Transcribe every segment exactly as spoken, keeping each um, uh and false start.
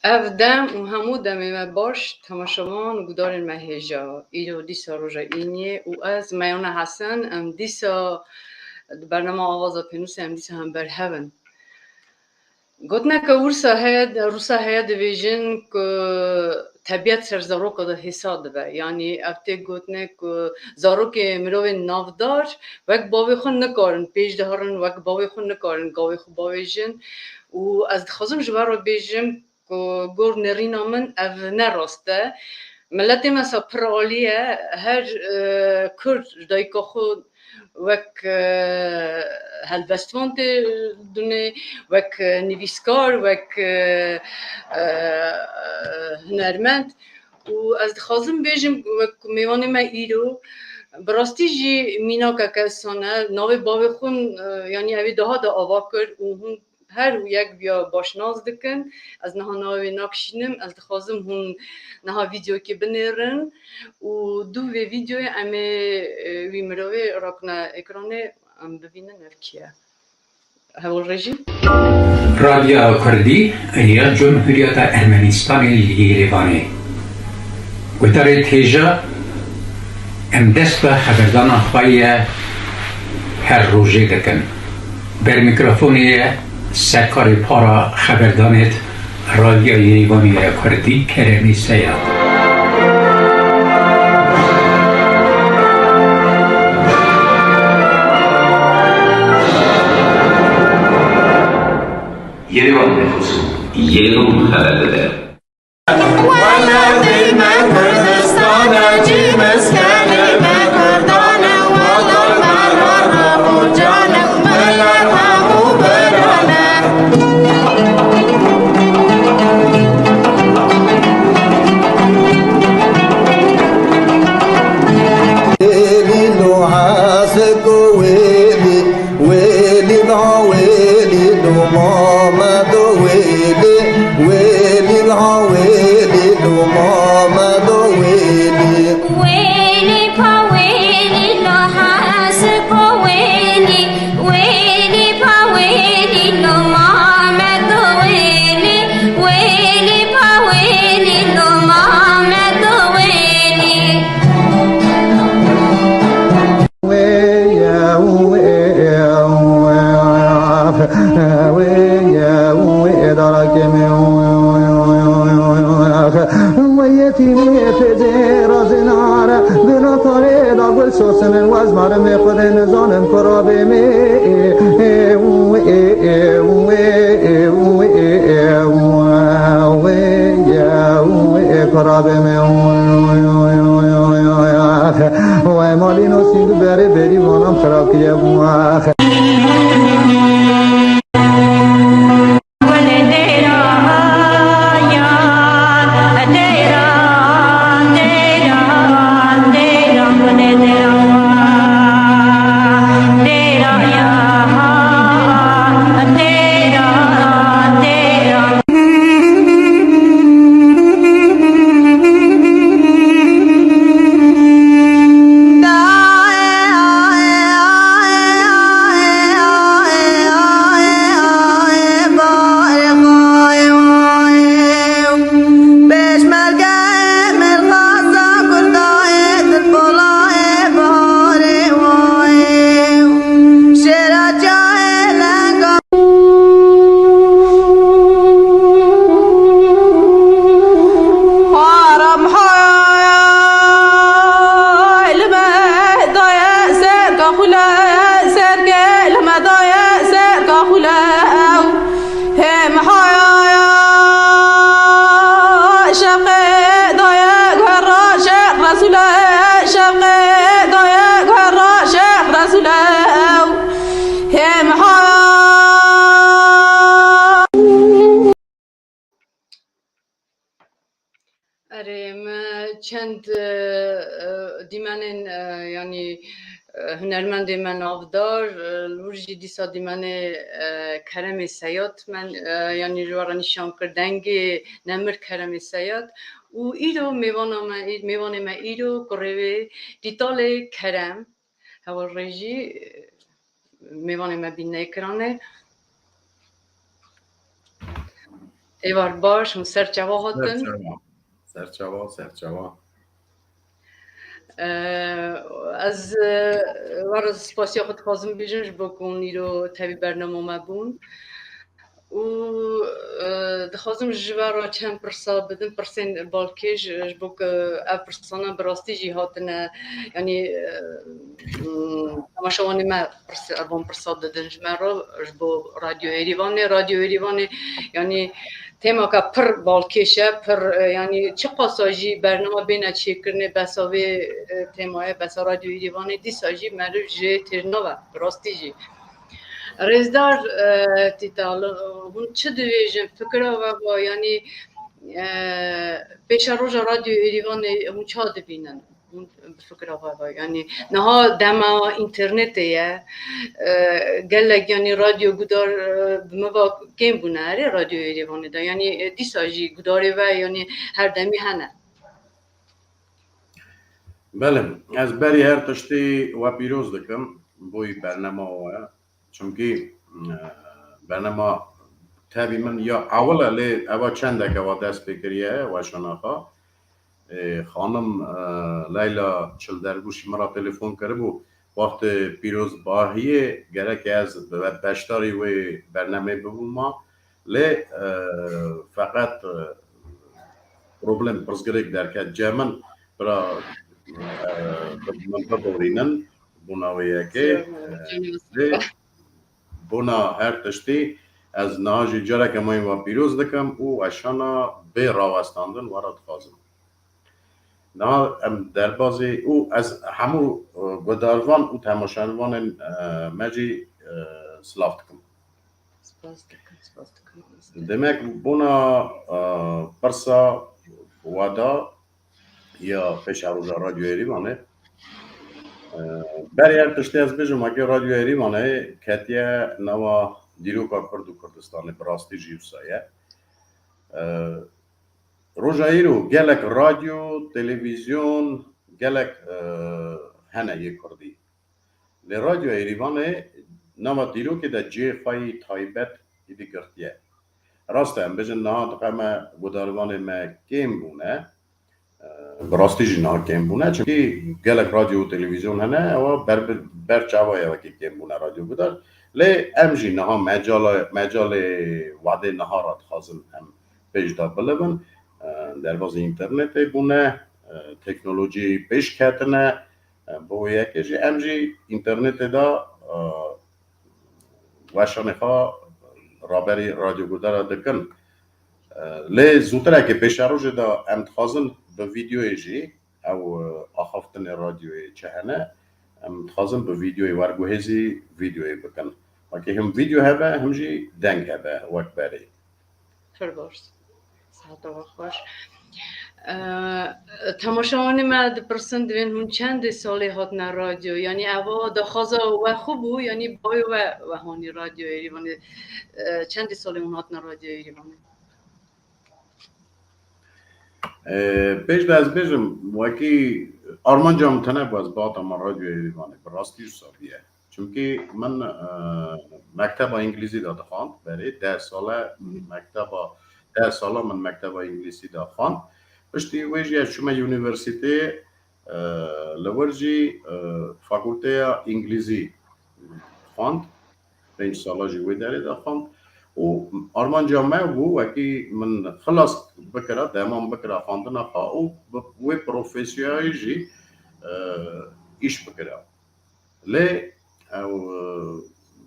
Ev dem û hemû demê me baş, temaşevan û gudarên me hêja. Îro dîsa roja îniyê û ez, Meyane Hesen, em dîsa di bernama Avaza Pênûsê em dîsa hember hev in. Gotineke wisa heye, wisa heye dibêjin ku tebîet ser zaroka de hêsa dibe. Yanî ev tê gotinê ku zarokê mirovên navdar wek bavê xwe nikarin pêş de herin, wek bavê xwe nikarin gavê xwe bavêjin. Û ez dixwazim ji we re bêjim ku gor nêrîna min ev ne rast e. Miletê me sa pir alî ye, her, e, Kurd ji dayika xwe wek, e, helbestvan tê dunê, wek, e, nivîskar, wek, e, e, hunermend. Û ez dixwazim bêjim, wek mêvanê me îro, bi rastî jî mînakeke son e, navê bavê xwe, e, yanî ew ê daha de ava kir û hûn her û yek viya baş nas dikin. Ez niha navê wê nakişînim. Ez dixwazim hûn niha vîdeokê binêrin û dû vê vîdeoyê em ê, e, wî mirovê rakine ekranê, em bibînin ev kî ye. Hevalrêjî. Radyoya Kurdî ya Cumhuriyeta Ermenistanê li Yêrêvanê. Guhdarê hêja, em dest bi xeberdana xwe ye her rojê dikin. Ber mîkrofonê ye serkarê para xeberdanê Radyoya Yêrêvanê ya Kurdî Keremê Seyad. Yêrêvan nefûsû. Yêrêvan xeber dide. Welatê me Kurdistan e, cî meskenê me Kurdan e, welat me re ruh û can e, milet hemû biran e. Wêlî lo hesiko wêlî, wêlî la wêlî lo Mamedo wêlî, wêlî la wêlî lo Mamedo wêlî. Wêlî pa wêlî lo hesiko wêlî, wêlî pa wêlî lo Mamedo wêlî, wêlî pa wêlî lo Mamedo wêlî. Wê ye, wê ye, wê ye, wê ye, darakê min. Wê yetîmê tê dê razê nare, bira tarê da gul sosin, wez marimê xwedê nizanim kura bê me. Wê ye, wê kura bê me. Wê malîno sîng berê berî vanam xirab kiriye bû. Erê, me çend, e, e, dîmenên, e, yanî, e, hunermendê me navdar, e, li wir jî dîsa dîmenê, e, Keremê Seyad me, e, yanî ji we re nîşan kir, dengê nemir Keremê Seyad. Û îro mêvana me, mêvanê me îro kurê wê Tîtalê Kerem. Heval rêjî, mêvanê me bîne ekranê. Êvar baş, hûn ser çava hatin. Serçava, serçava, serçava. Ee, ez e, were spasiya xwe dixwazim bêjim ji bo ku hûn îro tevî bernama me bûn. Û e, dixwazim ji we re çend pirsa bidim, pirsên balkêş, ji bo ku ev pirsana bi rastî jî hatine, yanî e, temaşevanê me pirsa, van pirsa didin ji me re, ji bo Radyo Êrîvanê. Radyo Êrîvanê, yanî, têmaka pir balkêş e, pir, e, yanî çiqasa jî bernama bêne çêkirinê, besa vê e, têmayê, besa Radyo Êrîvanê, dîsa jî meriv jê têr nabe, bi rastî jî. Rêzdar e, Tîtal, hûn çi dibêjin? Fikira we va, yanî e, pêşeroja Radyo Êrîvanê hûn ça dibînin? Hûn bi fikira xwe ve, yanî niha dema înternetê ye, e, gelek, yanî radyo gudar e, bi me ve kêm bûne, erê, Radyo Êrîvanê de, yanî e, dîsa jî gudarê ve, yanî her demî hene. Belê, ez berî her tiştî we pîroz dikim bo wî bernema we. Çimkî e, bernema tevî min ya ewil e, lê eva çendeke wa dest pê kiriye weşana xwe. E, xanim e, Leyla Çildergûşî min re telefon kiribû. Wextê pîrozbahiyê gerek ez be-, beşdarî wê bernemê bibûma. Lê e, feqet e, problem, pirsgirêk derket cem min, bira e, bi-, min biborînin bona wê yekê. E, lê bona her tiştî ez niha jî careke me yê we pîroz dikim û weşana bê rawestandin we re dixwazim. Niha em derbazî û ez hemû e, guhdarvan û temaşevanên e, me jî e, silav dikim. Spas dikim, spas dikim. Demek bona e, pirsa we da ya pêşeroja Radyo Êrîvanê. E, berê her tiştê ez bêjim, wekî Radyo Êrîvanê ketiye nava dîroka Kurd û Kurdistanê, bi rastî jî wisa ye. E, roja îro gelek radyo, televîzyon, gelek e, hene yê Kurdî. Lê Radyo Êrîvanê nava dîrokê de cihê xwe yî taybet êdî girtiye. Rast e, em bêjin niha diqe me guhdarvanê me kêm bûne. E, bi rastî jî niha kêm bûne. Çimkî gelek radyo û televîzyon hene, ewa ber, ber çava ye wekî kêm bûne radyo gudar. Lê em jî niha mecala, mecalê wadê niha re dixwazin em pêş de bilibin. E, derbazî înternetê bûne, e, teknolojî pêş ketine. E, bo yekê jî em jî înternetê de e, weşanê xwe raberî radyoguhdara dikin. E, lê zûtirekê pêşerojê de em dixwazin bi vîdyoyê jî ew e, axaftinê radyoyê çi hene, em dixwazin bi vîdyoyê werguhêzî vîdyoyê bikin. Wekî him vîdyo hebe, him jî deng hebe wek berê. Pir baş. Siheta we xweş. E, temaşevanê me dipirsin, divên hûn çendê salê hatine radyo? Yanî eva daxwaza we xwe bû, yanî bayê we we hanî Radyo Êrîvanê? E, çendê salê hûn hatine Radyo Êrîvanê? E, pêş de ez bêjim, wekî armanca min tene bû, ez bihata me Radyo Êrîvanê. Bi rastî wisa bûye. Çimkî min e, mekteba îngilîzî de dixwand berê deh sale, mekteba deh sala min mekteba îngilîzî de xwand. Piştî wê jî ez çûme unîversîteyê, e, li wir jî e, fakulteya îngilîzî xwand. Pênc sala jî wê derê de xwand. Û armanca me bû wekî min xilas bikira, demam bikira xwendina xwe û bi wê profesiyayê jî e, îş bikira. Lê ew e,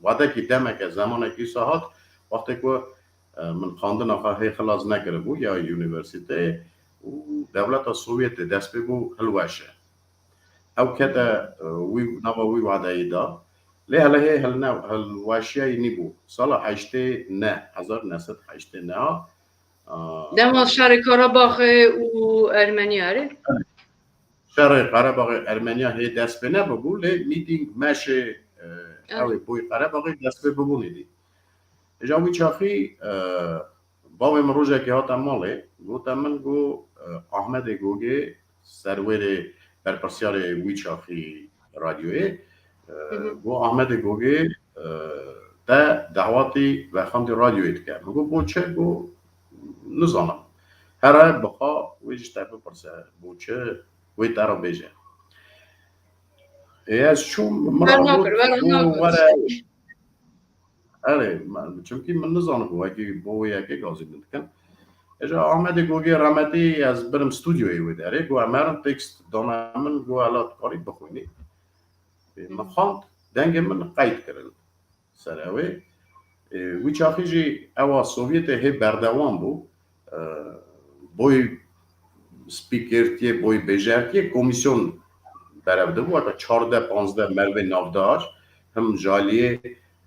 wadekî demeke, zemanekî wisa hat, wextê ku e, min xwendina xwe hê xilas nekiribû ya unîversîteyê û dewleta Sovyetê dest pê bû hilweşe. Ew kete e, wî nava wî wadeyî de. Lê hele hê hilne, hilweşiyayî nîbû. Sala heştê neh, hezar neh sed heştê neh, e, Dema şerê Karabaxê û Ermeniya rê? Şerê Qerebaxê Ermeniya hê dest pê nebibû, lê mîtîng, meşê e, ew ê boy Qerebaxê dest pê bibûn êdî. Îja wî çaxî e, bavê min rojekê hate malê, gote min, got, e, Ahmedê Gogê, serwêrê berpirsiyarê wî çaxî radyoyê, e, got, Ahmedê Gogê e, te dehwatî vexwendî radyoyê dike. Min got, bo çi? Got, nizanim. Here bixwe wê ji te bipirse, bo çi, wê te re bêje. Ê, ez çûm, min Wer re nakir, got, wer û nakir. were. Erê, me, çimkî min nizanibû, wekî bo wê yekê gazî min dikin. Êja Amedê gogê remetî ez birim studyoyê wê derê, got, em herin tekst dane min, got, ela tu karî bixwînî. Ê, min xwend, dengê min qeyd kirin ser ew ê. Ê, wî çaxî jî ewa Sovyetê hê berdewam bû. Ê, boy spîkertiyê, boy bêjertiyê komîsyon berev dibû, weke çardeh panzdeh mervê navdar, him ji aliyê,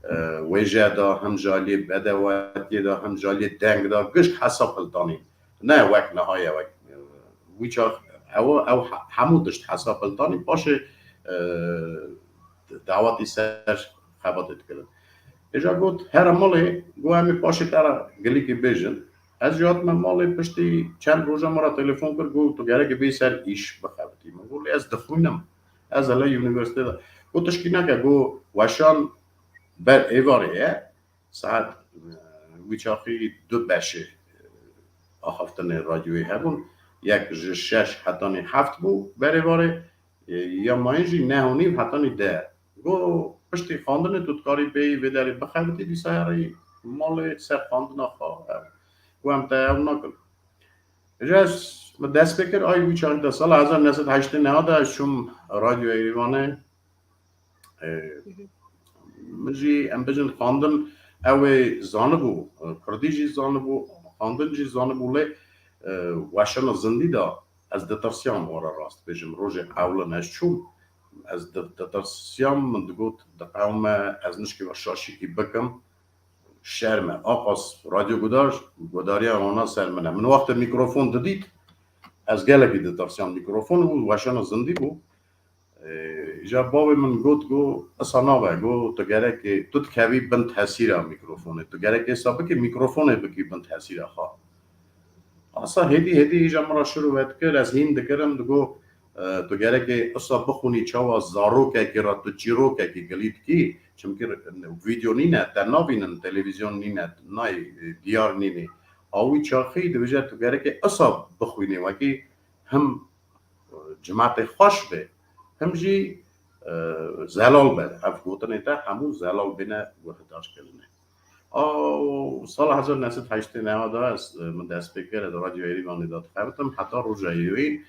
e, wêje de, him ji aliyê bedewetiyê de, him ji aliyê deng de, gişt hesab hildanîn. Ne wek niha ye, wek, e, wî çax ew, ew he-, hemû tişt hesab hildanîn, paşê, e, dawetî ser xebatê dikirin. Êja got, here malê, got, em ê paşê te re gilîkê bêjin. Ez jî hatime malê, piştî çend roja min re telefon kir, got, tu gerek bêyî ser îş bixebitî. Min got, lê ez dixwînim. Ez hele unîversîte de. Got, tişkî neke, got, weşan ber êvarê ye. Saet, e, wî çaxî du beşê, e, axaftinê radyoyê hebûn. Yek ji şeş hetanî heft bû ber êvarê. Ê, ya mayîn jî neh û nîv hetanî deh. Got, piştî xwendinê tu dikarî bêyî vê derê bixebitî, dîsa herî malê ser xwendina xwe. Got, em te ew nakin. Ji ez min dest pê kir, ay wî çaxî de sala hezar neh sed heştê neh de ez çûm Radyo Êrîvanê. Ê, min jî, em bijin, xwendin ew ê zanibû, kurdî jî zanibû, xwendin jî zanibû, lê, e, weşana zindî de ez ditirsiyam, wara rast bêjim, rojê ewlin ez çûm, ez di-, ditirsiyam, min digot, diqewime ez nişkî ve şaşîkî bikim, şerm e. Aqas radyo gudar, gudariya wana ser min e. Min wextê mîkrofon didît, ez gelekî ditirsiyam mîkrofon û weşana zindî bû. Ê, îja bavê min got, got, esa nabe, got, tu gerekê, tu dikevî bin tesîra mîkrofonê, tu gerekê sa bikî mîkrofonê bikî bin tesîra xwe. Asa hêdî hêdî îja min re şir û ve dikir, ez hîn dikirim, digot, e, tu gerekê esa bixwînî çawa zarokekî re tu çîrokekî gilî dikî, çimkî vîdeo nîne, te navînin, televîzyon nîne, nayê, e, diyar nînê. A wî çaxî dibêje tu gerekê esa bixwînî, wekî him cimatê xweş be, him jî, e, zelal be. Ev gotinê te hemû zelal bêne guhdarkirinê. A, sala hezar neh sed heştê neh de ez, e, min dest pê kir, ez Radyo Êrîvanê de dixebitim, heta roja îroyî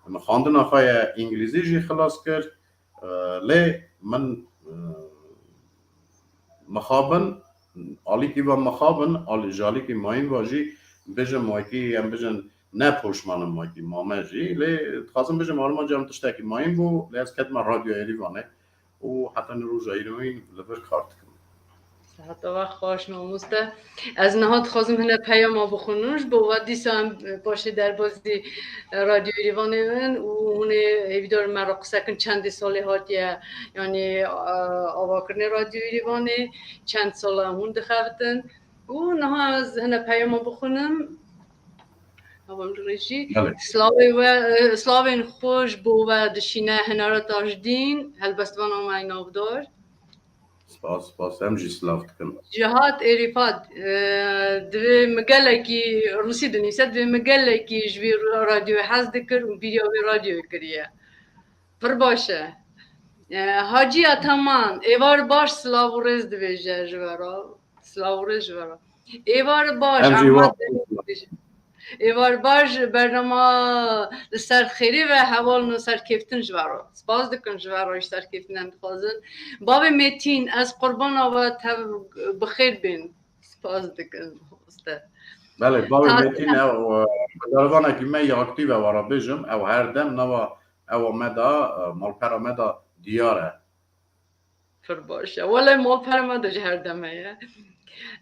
min xwendina xwe ya îngilîzî jî xilas kir. E, lê min, e, mixabin, alîkî ve mixabin, alî-, ji alîkî mayîn ve jî bijim wekî, em bijin, ne poşman im wekî mame jî, lê dixwazim bijim armanca min tiştekî mayîn bû, lê ez ketime Radyo Êrîvanê û heta nî roja îroyîn li vir kar dikim. Siheta we xweş, mamoste. Ez niha dixwazim hine peyama bixwînim, ji bo we dîsa em paşê derbazî Radyo Êrîvanê bin û hûn ê hêvîdar me re qise kin çendê salê hatiye, yanî, e, avakirinê Radyo Êrîvanê, çend sal e hûn dixebitin. Û niha ez hine peyama bixwînim. Heval rejî. Belê. Slavê we, e, slavên xwe ji bo we dişîne Hinara Tajdîn, helbestvana me navdar. Spas, spas. Em jî silav dikin. Cihat Êrîfat, e, divê min gelekî, rûsî dinîse, divê min gelekî ji vî radyoyê hez dikir û bîriya vê radyoyê kiriye. Pir baş e. E, Hacî Ataman, êvar baş, silav û rêz divêje ji we re. Silav û rêz ji we re. Êvar baş, Em jî Ehmed wa- Demîr dibêje. Êvar baş, bernama li ser xêrê ve hevalin û serkeftin ji we re. Spas dikin ji we re, ji serkeftinan dixwazin. Bavê Metin, ez qurbana we, tev bi xêr bên. Spas dikin, mamoste. Belê, bavê Ta- Metin ew, e, guhdarvanekî me ya aktîf e, wara bêjim, ew her dem nava, ewa me da, e, malpera me da diyar e. Pir baş e. Wele malpera me de ji her dem heye.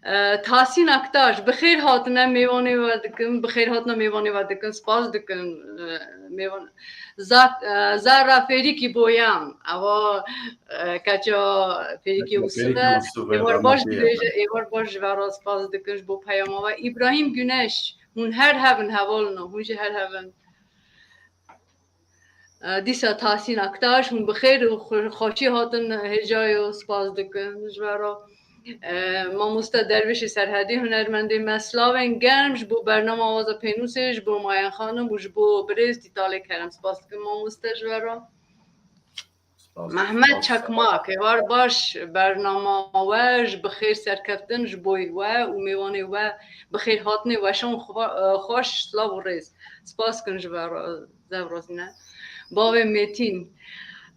E, Tahsîn Aktaş, bi xêr hatine, mêvanê we dikim, bi xêr hatina mêvanê we dikim, spas dikim, e, mêvan-, Zak-, e, Zara Fêrîkî Boyan, ewa, e, keça Fêrîkî Keça Ûsiv e. Ûsiv e, Êvar baş rahmetî ye. Dibêje, êvar baş ji ve re spas dikim ji bo peyama we. Îbrahîm Güneş, hûn her hevin hevalino, hûn jî her hevin. E, dîsa Tahsîn Aktaş, hûn bi xêr û xwe-, xweşî hatin hêjayo, spas dikin ji we re. E, Mamoste Dervişê Serhedî, hunermendê me, slavên germ ji bo bernama Awaza Pênûsê, ji bo Mayen Xanim û ji bo birêz Dîtalê Kerem. Spas dikim mamoste ji we re. Spas, Mehmet spas, Çakmak, êvar baş, bernama we ji bi xêr serkeftin ji bo we û mêvanê we bi xêr hatinê, weşan xwe-, e, xweş, slav û rêz. Spas dikim ji we re, Zev Rozîne. Bavê Mêtîn.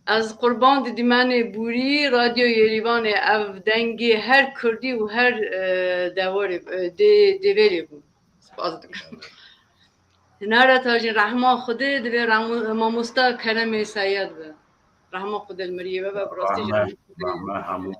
Ez qurban di dîmenê bûrî Radyo Yerîvanê, ev dengê her kurdî û her, e, dewarê, e, dê-, dêverê bû. Spas dikim. Nara tajîn rehma Xwedê divê rehmo-, mamosta Keremê Seyed be. Rehma Xwedê li miriyê be, be, bi rastî jî Rehme, rehma Xwedê. Rehme hemû.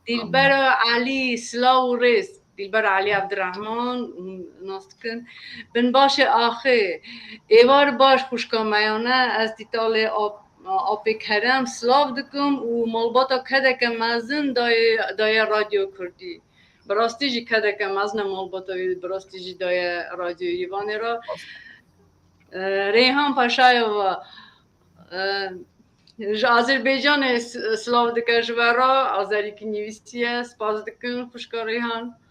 Dîlbera Elî, silav û rêz. Dîlbera Elî Evdirehman, hûn nas dikin. Binbaşê axê, êvar baş xwişka meyane, ez Dîtalê Ap-, Apê Kerem silav dikim û malbata kedeke mezin daye, daye Radyo Kurdî. Bi rastî jî kedeke mezin e malbata wî, bi rastî jî daye Radyo Yerîvanê re. E, Reyhan Paşayeva, e, ji Azerbaycanê s-, silav dike ji we re, azerîkî nivîsiye, spas dikim, xwişka Reyhan.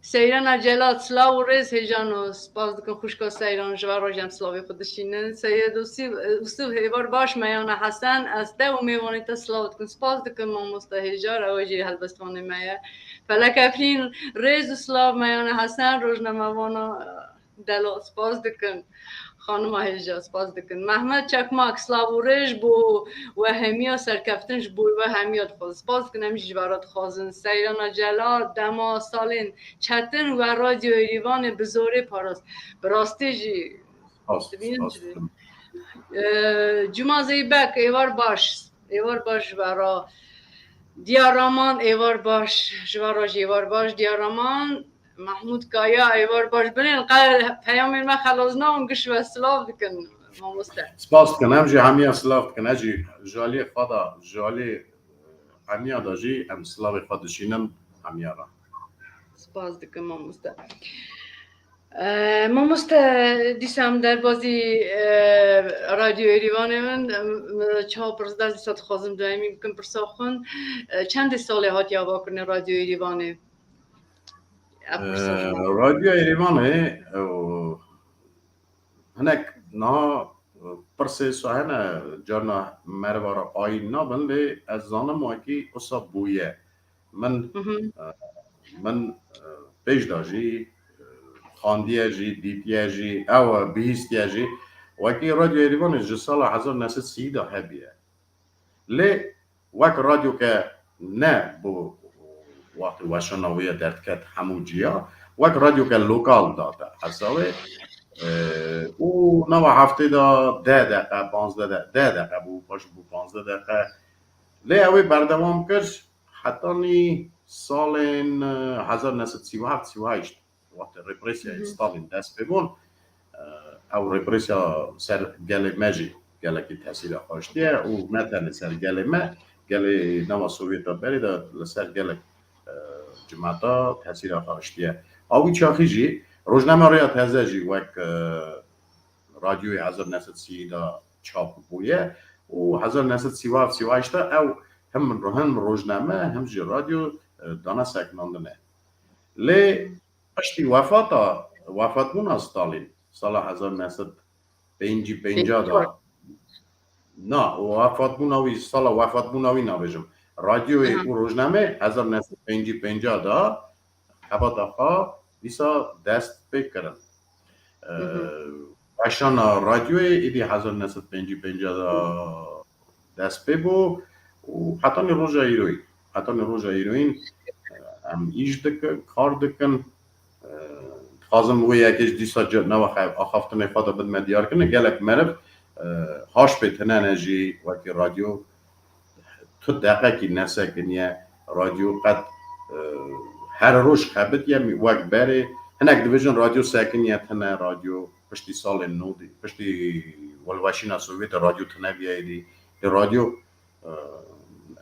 Seyrana Celat, silav û rêz hêjano, spas dikim, xwişka Seyran, ji we re jî em silavê xwe dişînin. Seyed Usîv, Usîv, êvar baş, meyana Hesen, ez te û mêvanê te silav dikim, spas dikim, mamosta hêjar, ew jî helbestvanê me ye. Felek Efrîn, rêz û silav, meyana Hesen, rojnamevana, Delo, spas dikin. Xanima hêja, spas dikin. Mehmet Çakmak, slav û rêz bo we hemiya, serkeftin ji bo we hemiya dixwazin. Spas dikin, em jî ji we re dixwazin. Seyrana Celal, dema salên çetin we Radyo Êrîvanê bi zorê parast. Bi rastî jî. Spas, dibînin spas jî. Dikim. Ee, Cuma Zeybek, êvar baş. Êvar baş ji we re. Diyar Raman, êvar baş. Ji we re jî êvar baş. Diyar Raman, Mahmud Kaya, êvar baş. Binên qe-, peyamên me xelas nabin, giş we silav dikin, mamoste. Spas dikin, em jî hemiya silav dikin. Ez jî ji aliyê xwe de, ji aliyê hemiya de jî em silavê xwe dişînin hemiya re. Spas dikim, mamoste. E, mamoste, dîsa em derbazî, e, Radyo Êrîvanê min, em, çawa pirs, dest dîsa dixwazim dayemî bikim pirsa xwe. E, çendê salê hatiye avakirinê Radyo Êrîvanê? Ev pirsa ji me. Radyo Êrîvanê, e, hinek niha, e, pirsê wisa hene, carna meriva re ayîn nabin, lê ez zanim wekî wisa bûye. Min, Hı hı. e, min, e, pêş de jî, e, xandiye jî, dîtiye jî, ew bihîstiye jî. Wekî Radyo Êrîvanê ji sala hezar neh sed sî de hebiye. Lê wek radyoke ne bo wextê weşana wê ye derdiket hemû ciya, wek radyoke lokal date hesabê. E, û nava heftê de deh deqe, panzdeh de, deh deqe bû, paş bû panzdeh deqe. Lê ew ê berdewam kir hetanî salên, e, hezar neh sed sî û heft, sî û heşt. Wextê represiya Hı hı. Stalin dest pê bûn, e, ew represiya ser gelê me jî gelekî tesîra xwe hiştiye û ne tenê ser gelê me, gelê nava Sovyeta berê de li ser gelek, e, cimata tesîra xwe hiştiye. A wî çaxî jî Rojname Rêya Teze jî wek, e, radyoyê hezar neh sed sî de çap bûye û hezar neh sed sî û heft sî û heşt de ew him, him rojname, him jî radyo, e, dane sekinandine. Lê piştî wefata, wefatbûna Stalin, sala hezar neh sed pêncî pênc de, na, wefatbûna wî, sala wefatbûna wî nabêjim. Radyoyê Aha. û rojnameyê hezar neh sed pêncî pênc de xebata xwe dîsa dest pê kirin. Hı hı. Weşana radyoyê êdî hezar neh sed pêncî pênc de dest pê bû û hetanî roja îroyî, hetanî roja îroyîn, e, em îş dikin, kar dikin. E, dixwazim wê yekê jî dîsa ci-, nava xe-, axaftinê xwe de bidime diyarkirin. Gelek meriv, e, haş pê tinene jî wekî radyo tu deqekî nesekiniye, radyo qet, e, her roj xebitiye wek berê. Hinek dibêjin radyo sekiniye, tine radyo piştî salên nodî, piştî welweşîna Sovyetê radyo tine bîye êdî. Lê radyo, e,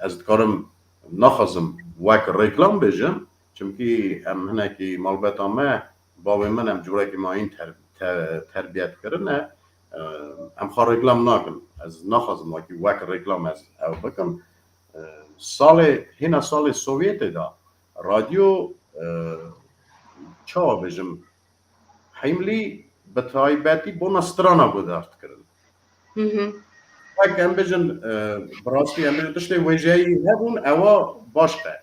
ez dikarim naxwazim wek reklam bêjim, çimkî em hinekî malbeta me, bavê min em cûrekî mayîn ter-, te-, terbiyet kirine. E, em xwe reklam nakin. Ez naxwazim wekî wek reklam ez ew bikim. Salê, hêna salê Sovyetê de radyo, e, çawa bêjim, hîmlî bi taybetî bona strana guhdar dikirin. Wek em bêjin, e, bi rastî em bêjin tiştê wêjeyî hebûn, ewa baş e.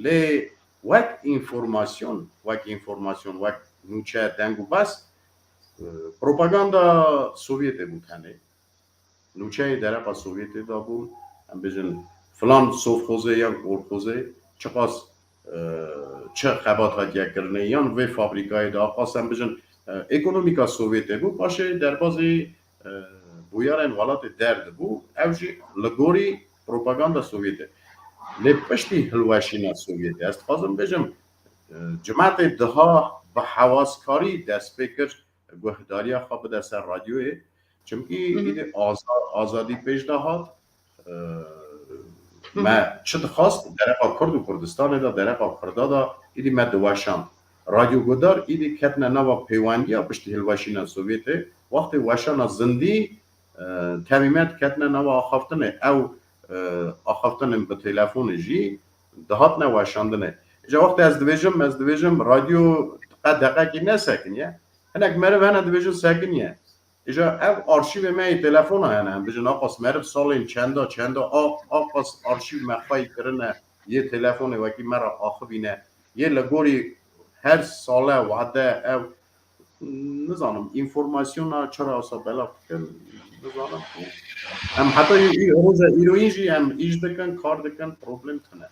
Lê wek înformasyon, wek înformasyon, wek nûçe, deng û bes, e, propaganda Sovyetê bû tenê. Nûçeyê dereqa Sovyetê de bûn, em bêjin filan sovxozê yan kolxozê çiqas, e, çi xebat hatiye kirinê yan vê fabrîkayê de aqas em bêjin, e, ekonomîka Sovyetê bû, paşê derbazî, e, bûyerên welatê derdibû, ew jî li gorî propaganda Sovyetê. Lê piştî hilweşîna Sovyetê, ez dixwazim bêjim, e, cimetê diha bi hewaskarî dest pê kir, guhdariya xwe bide ser radyoyê. Çimkî Hı hı. Îdî aza-, azadî pêş de hat. Ee, Hı hı. Me çi dixwast, dereqa Kurd û Kurdistanê de, dereqa Kurda de, îdî me diweşand. Radyo guhdar, îdî ketine nava pêwendiya piştî hilweşîna Sovyetê. Wextê weşana zindî, e, temî me diketine nava axaftinê. Ew, e, axaftinên bi telefonê jî dihatine weşandinê. Îca wextê ez dibêjim, ez dibêjim, radyo qe deqekî nesekiniye. Hinek meriv hene dibêjin sekiniye. Îja ev arşîvê me yê telefona hene, em bijin aqas meriv salên çenda, çenda, a-, aqas arşîv me xwey kirine, yê telefonê wekî me re axivîne. Yê li gorî her sale, wade, ev, nizanim, înformasyona çira wisa belav dikin, nizanim. Em heta yê î-, roja îroyîn jî em îş dikin, kar dikin, problem tune.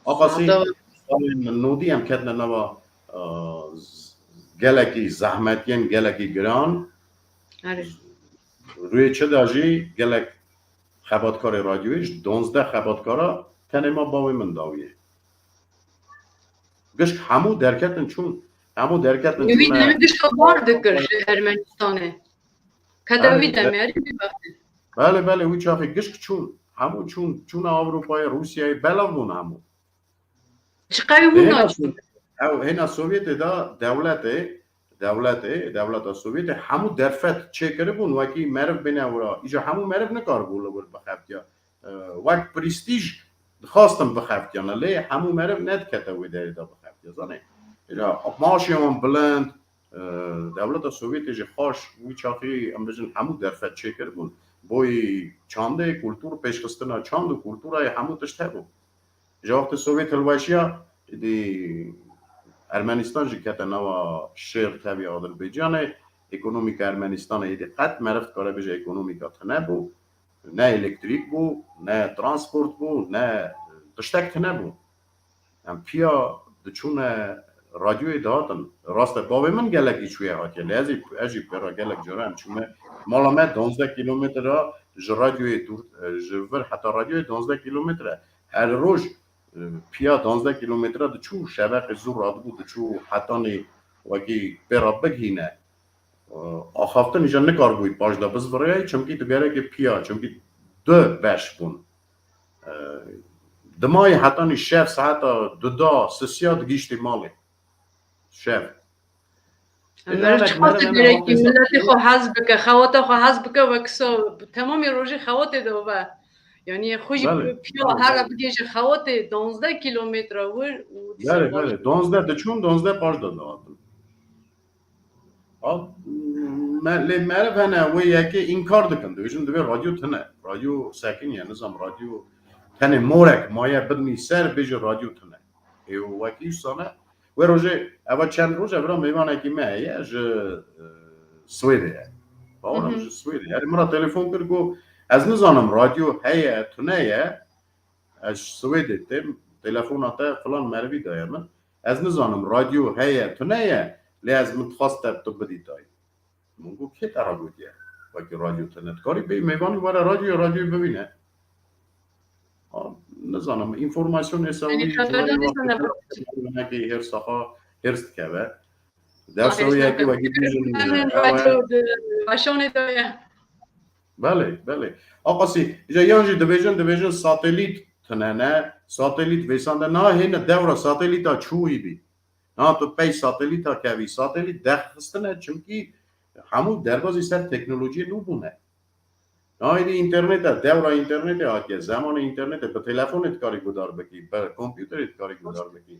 Aqasî, Sade. Salên nodî em ketine nava, e, z-, gelekî zehmetiyên, gelekî giran. Erê. Rûyê çi de jî gelek xebatkarê radyoyê, ji donzdeh xebatkara tenê ma bavê min dawiyê. Gişk hemû derketin çûn. Hemû derketin Wî çûne. Demê gişka bar dikir ji Ermenistanê. Keda Erê, wî demê, erê wî wextê. Belê, belê, wî çaxê gişk çûn. Hemû çûn, çûne Ewropayê, Rûsyayê, belav bûn hemû. Çi qewî bûn Hêna naçûn. Ew hêna Sovyetê de dewletê, dewletê, dewleta Sovyetê hemû derfet çêkiribûn, wekî meriv bêne wira. Îja hemû meriv nikaribû li wir bixebitiya. E, wek prestîj dixwastin bixebitiyane, lê hemû meriv nedikete wê derê de bixebitiya, zanê. Îja maaşê wan bilind, e, dewleta Sovyetê jî xaş, wî çaxî, em bijin, hemû derfet çêkiribûn. Boyî çandê, kultur, pêşxistina çand û kulturayê hemû tişt hebû. Ji wextê Sovyet hilweşiya, êdî Ermenistan jî kete nava şêr tevî Adirbaycanê. Ekonomîka Ermenistanê êdî qet meriv dikare bêje ekonomîka tune bû. Ne elektrîk bû, ne transport bû, ne tiştek tune bû. Em piya diçûne radyoyê dihatin. Rast e, bavê min gelekî çûye hatiye. Lê ez jî, ez jî pêra gelek cara em çûme. Mala me donzdeh kîlometre ji radyoyê dûr, e, ji vir heta radyoyê donzdeh kîlometre. Her roj, e, piya donzdeh kîlometre diçû, şeveqê zû radibû diçû hetanî wekî pê re bigihîne. E, axaftin îja nikaribûyî paş de bizviriyayî, çimkî tu gerekê piya, çimkî du beş bûn. E, dimayî hetanî şev saeta duda, sisiya digihîştî malê. Şev. Meriv çiqas digerekî miletê xwe hez bike, xewata xwe hez bike, wek sa temamê rojê xewatê de be. Yanî xwe jî Belê. Piya her re bigihîje xewatê donzdeh kîlometre wir û dîsa Belê, baş. Belê. Donzdeh diçûn, donzdeh paş de dihatin. Ha, me-, lê meriv hene wê yekê înkar dikin. Dibêjin divê radyo tune. Radyo sekiniye, nizam radyo tenê morek maye bidmî ser bêje radyo tune. Ê wekî wisa ne. Wê rojê, eva çend roj e, vira mêvanekî me heye ji, e, Swêdê ye. Bawer Hı hı. Ji Swêdê ye. Min ra telefon kir, got, ez nizanim radyo heye, tune ye. Ez ji Swêdê têm, telefona te filan merivî daye min. Ez nizanim radyo heye, tune ye, lê ez min dixwast te tu bidî dayî. Min got, kê te re gotiye? Wekî radyo tune. Dikarî bêyî mêvanî were radyoyê, radyoyê bibîne. Ha, nizanim, înformasyonê se Yanî wî xebera ciwanê nîzane wextê bak. Hinekî hêrsa xwe hêrs dikeve. Dersa wî yekî wekî bêjin, Radyo di weşanê de ye. Belê, belê. Aqasî, îca yan jî dibêjin, dibêjin satelît tune ne, satelît vêsande, na hêne dewra satelîta çûyî bî. Na tu pey satelîta kevî, satelît derxistine, çimkî hemû derbazî ser teknolojiyê nû bûne. Niha êdî înternetê, dewra înternetê hatiye, zemanê înternetê, bi telefonê dikarî guhdar bikî, bi kompûterê dikarî guhdar bikî.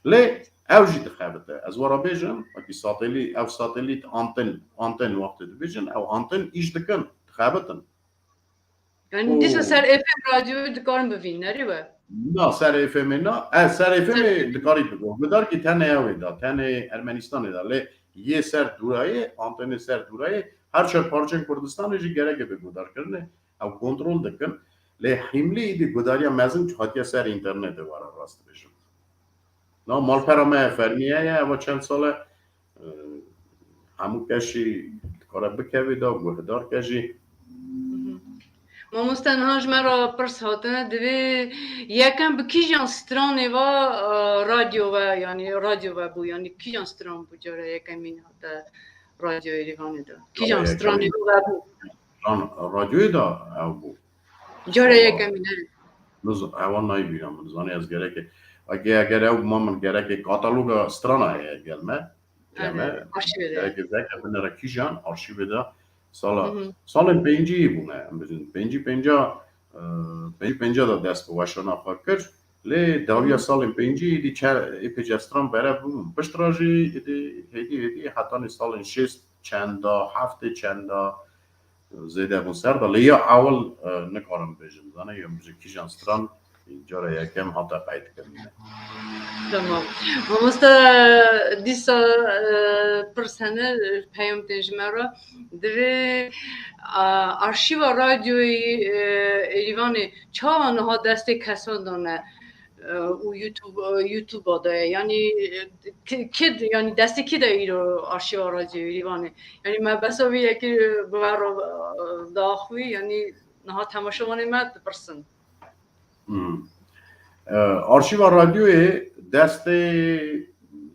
Lê ew jî dixebite. Ez we re bêjim, wekî satelî-, ew satelît anten, anten wextê dibêjin, ew anten îş dikin, dixebitin. Yani dîsa ser F M radyoyê dikarin bivîn, nerî we? Na, ser F M na, e, ser F M dikarî bibin. Guhdar kî tenê ew ê da, tenê Ermenistanê da. Lê yê ser dûrayê, antenê ser dûrayê, her çar parçên Kurdistanê jî gerek ê bê guhdarkirinê. Ew kontrol dikin. Lê hîmlî êdî guhdariya mezin hatiye ser înternetê, were rast bêjim. Na, malpera me fermî heye, eva çend sal e, e, hemû kes jî dikare bikeve da, guhdarke jî. Mamoste, niha ji me re pirs hatine, divê yekem bi kîjan stranê ve, e, radyo ve, yanî radyo ve bû, yanî kîjan stran bû cara yekemîn hate radyoyê Êrîvanê de? Kîjan stranê ve bû? Stran radyoyê de ew bû. Cara yekemîn, evet. Niz-, ewan nayê bîra min, zanî ez gereke. Eke eger ew ma min gereke kataloga strana heye gel me. Gel me. Gereke zeke binere kîjan arşîvê de sala, salên pêncî bûne. Em bijin pêncî pênca, e, pêncî pênca de dest bi weşana xwe kir. Lê dawiya salên pêncî êdî çe-, ê pêce stran bere bûn. Pişt re jî êdî hêdî hêdî hetanî salên şêst çenda, heftê çenda, zêde bûn ser de. Lê ya ewil, e, nikarim bêjim, zanî, ya min ji kîjan stran cara yekem hate qeydkirinê. Tamam. Mamoste, dîsa, e, pirs hene, peyam tên ji me re. Divê, a, arşîva radyoyê, e, Êrîvanê çawa niha destê kesan de ne? E, û YouTube, e, YouTube-a de ye. Yanî, e, ki, ki, yanî destê kî de îro arşîva radyoyê Êrîvanê? Yanî me besa vê yekê, e, bi we re, e, daxwî, yanî niha temaşevanê me dipirsin. Hmm. E, arşîva radyoyê destê,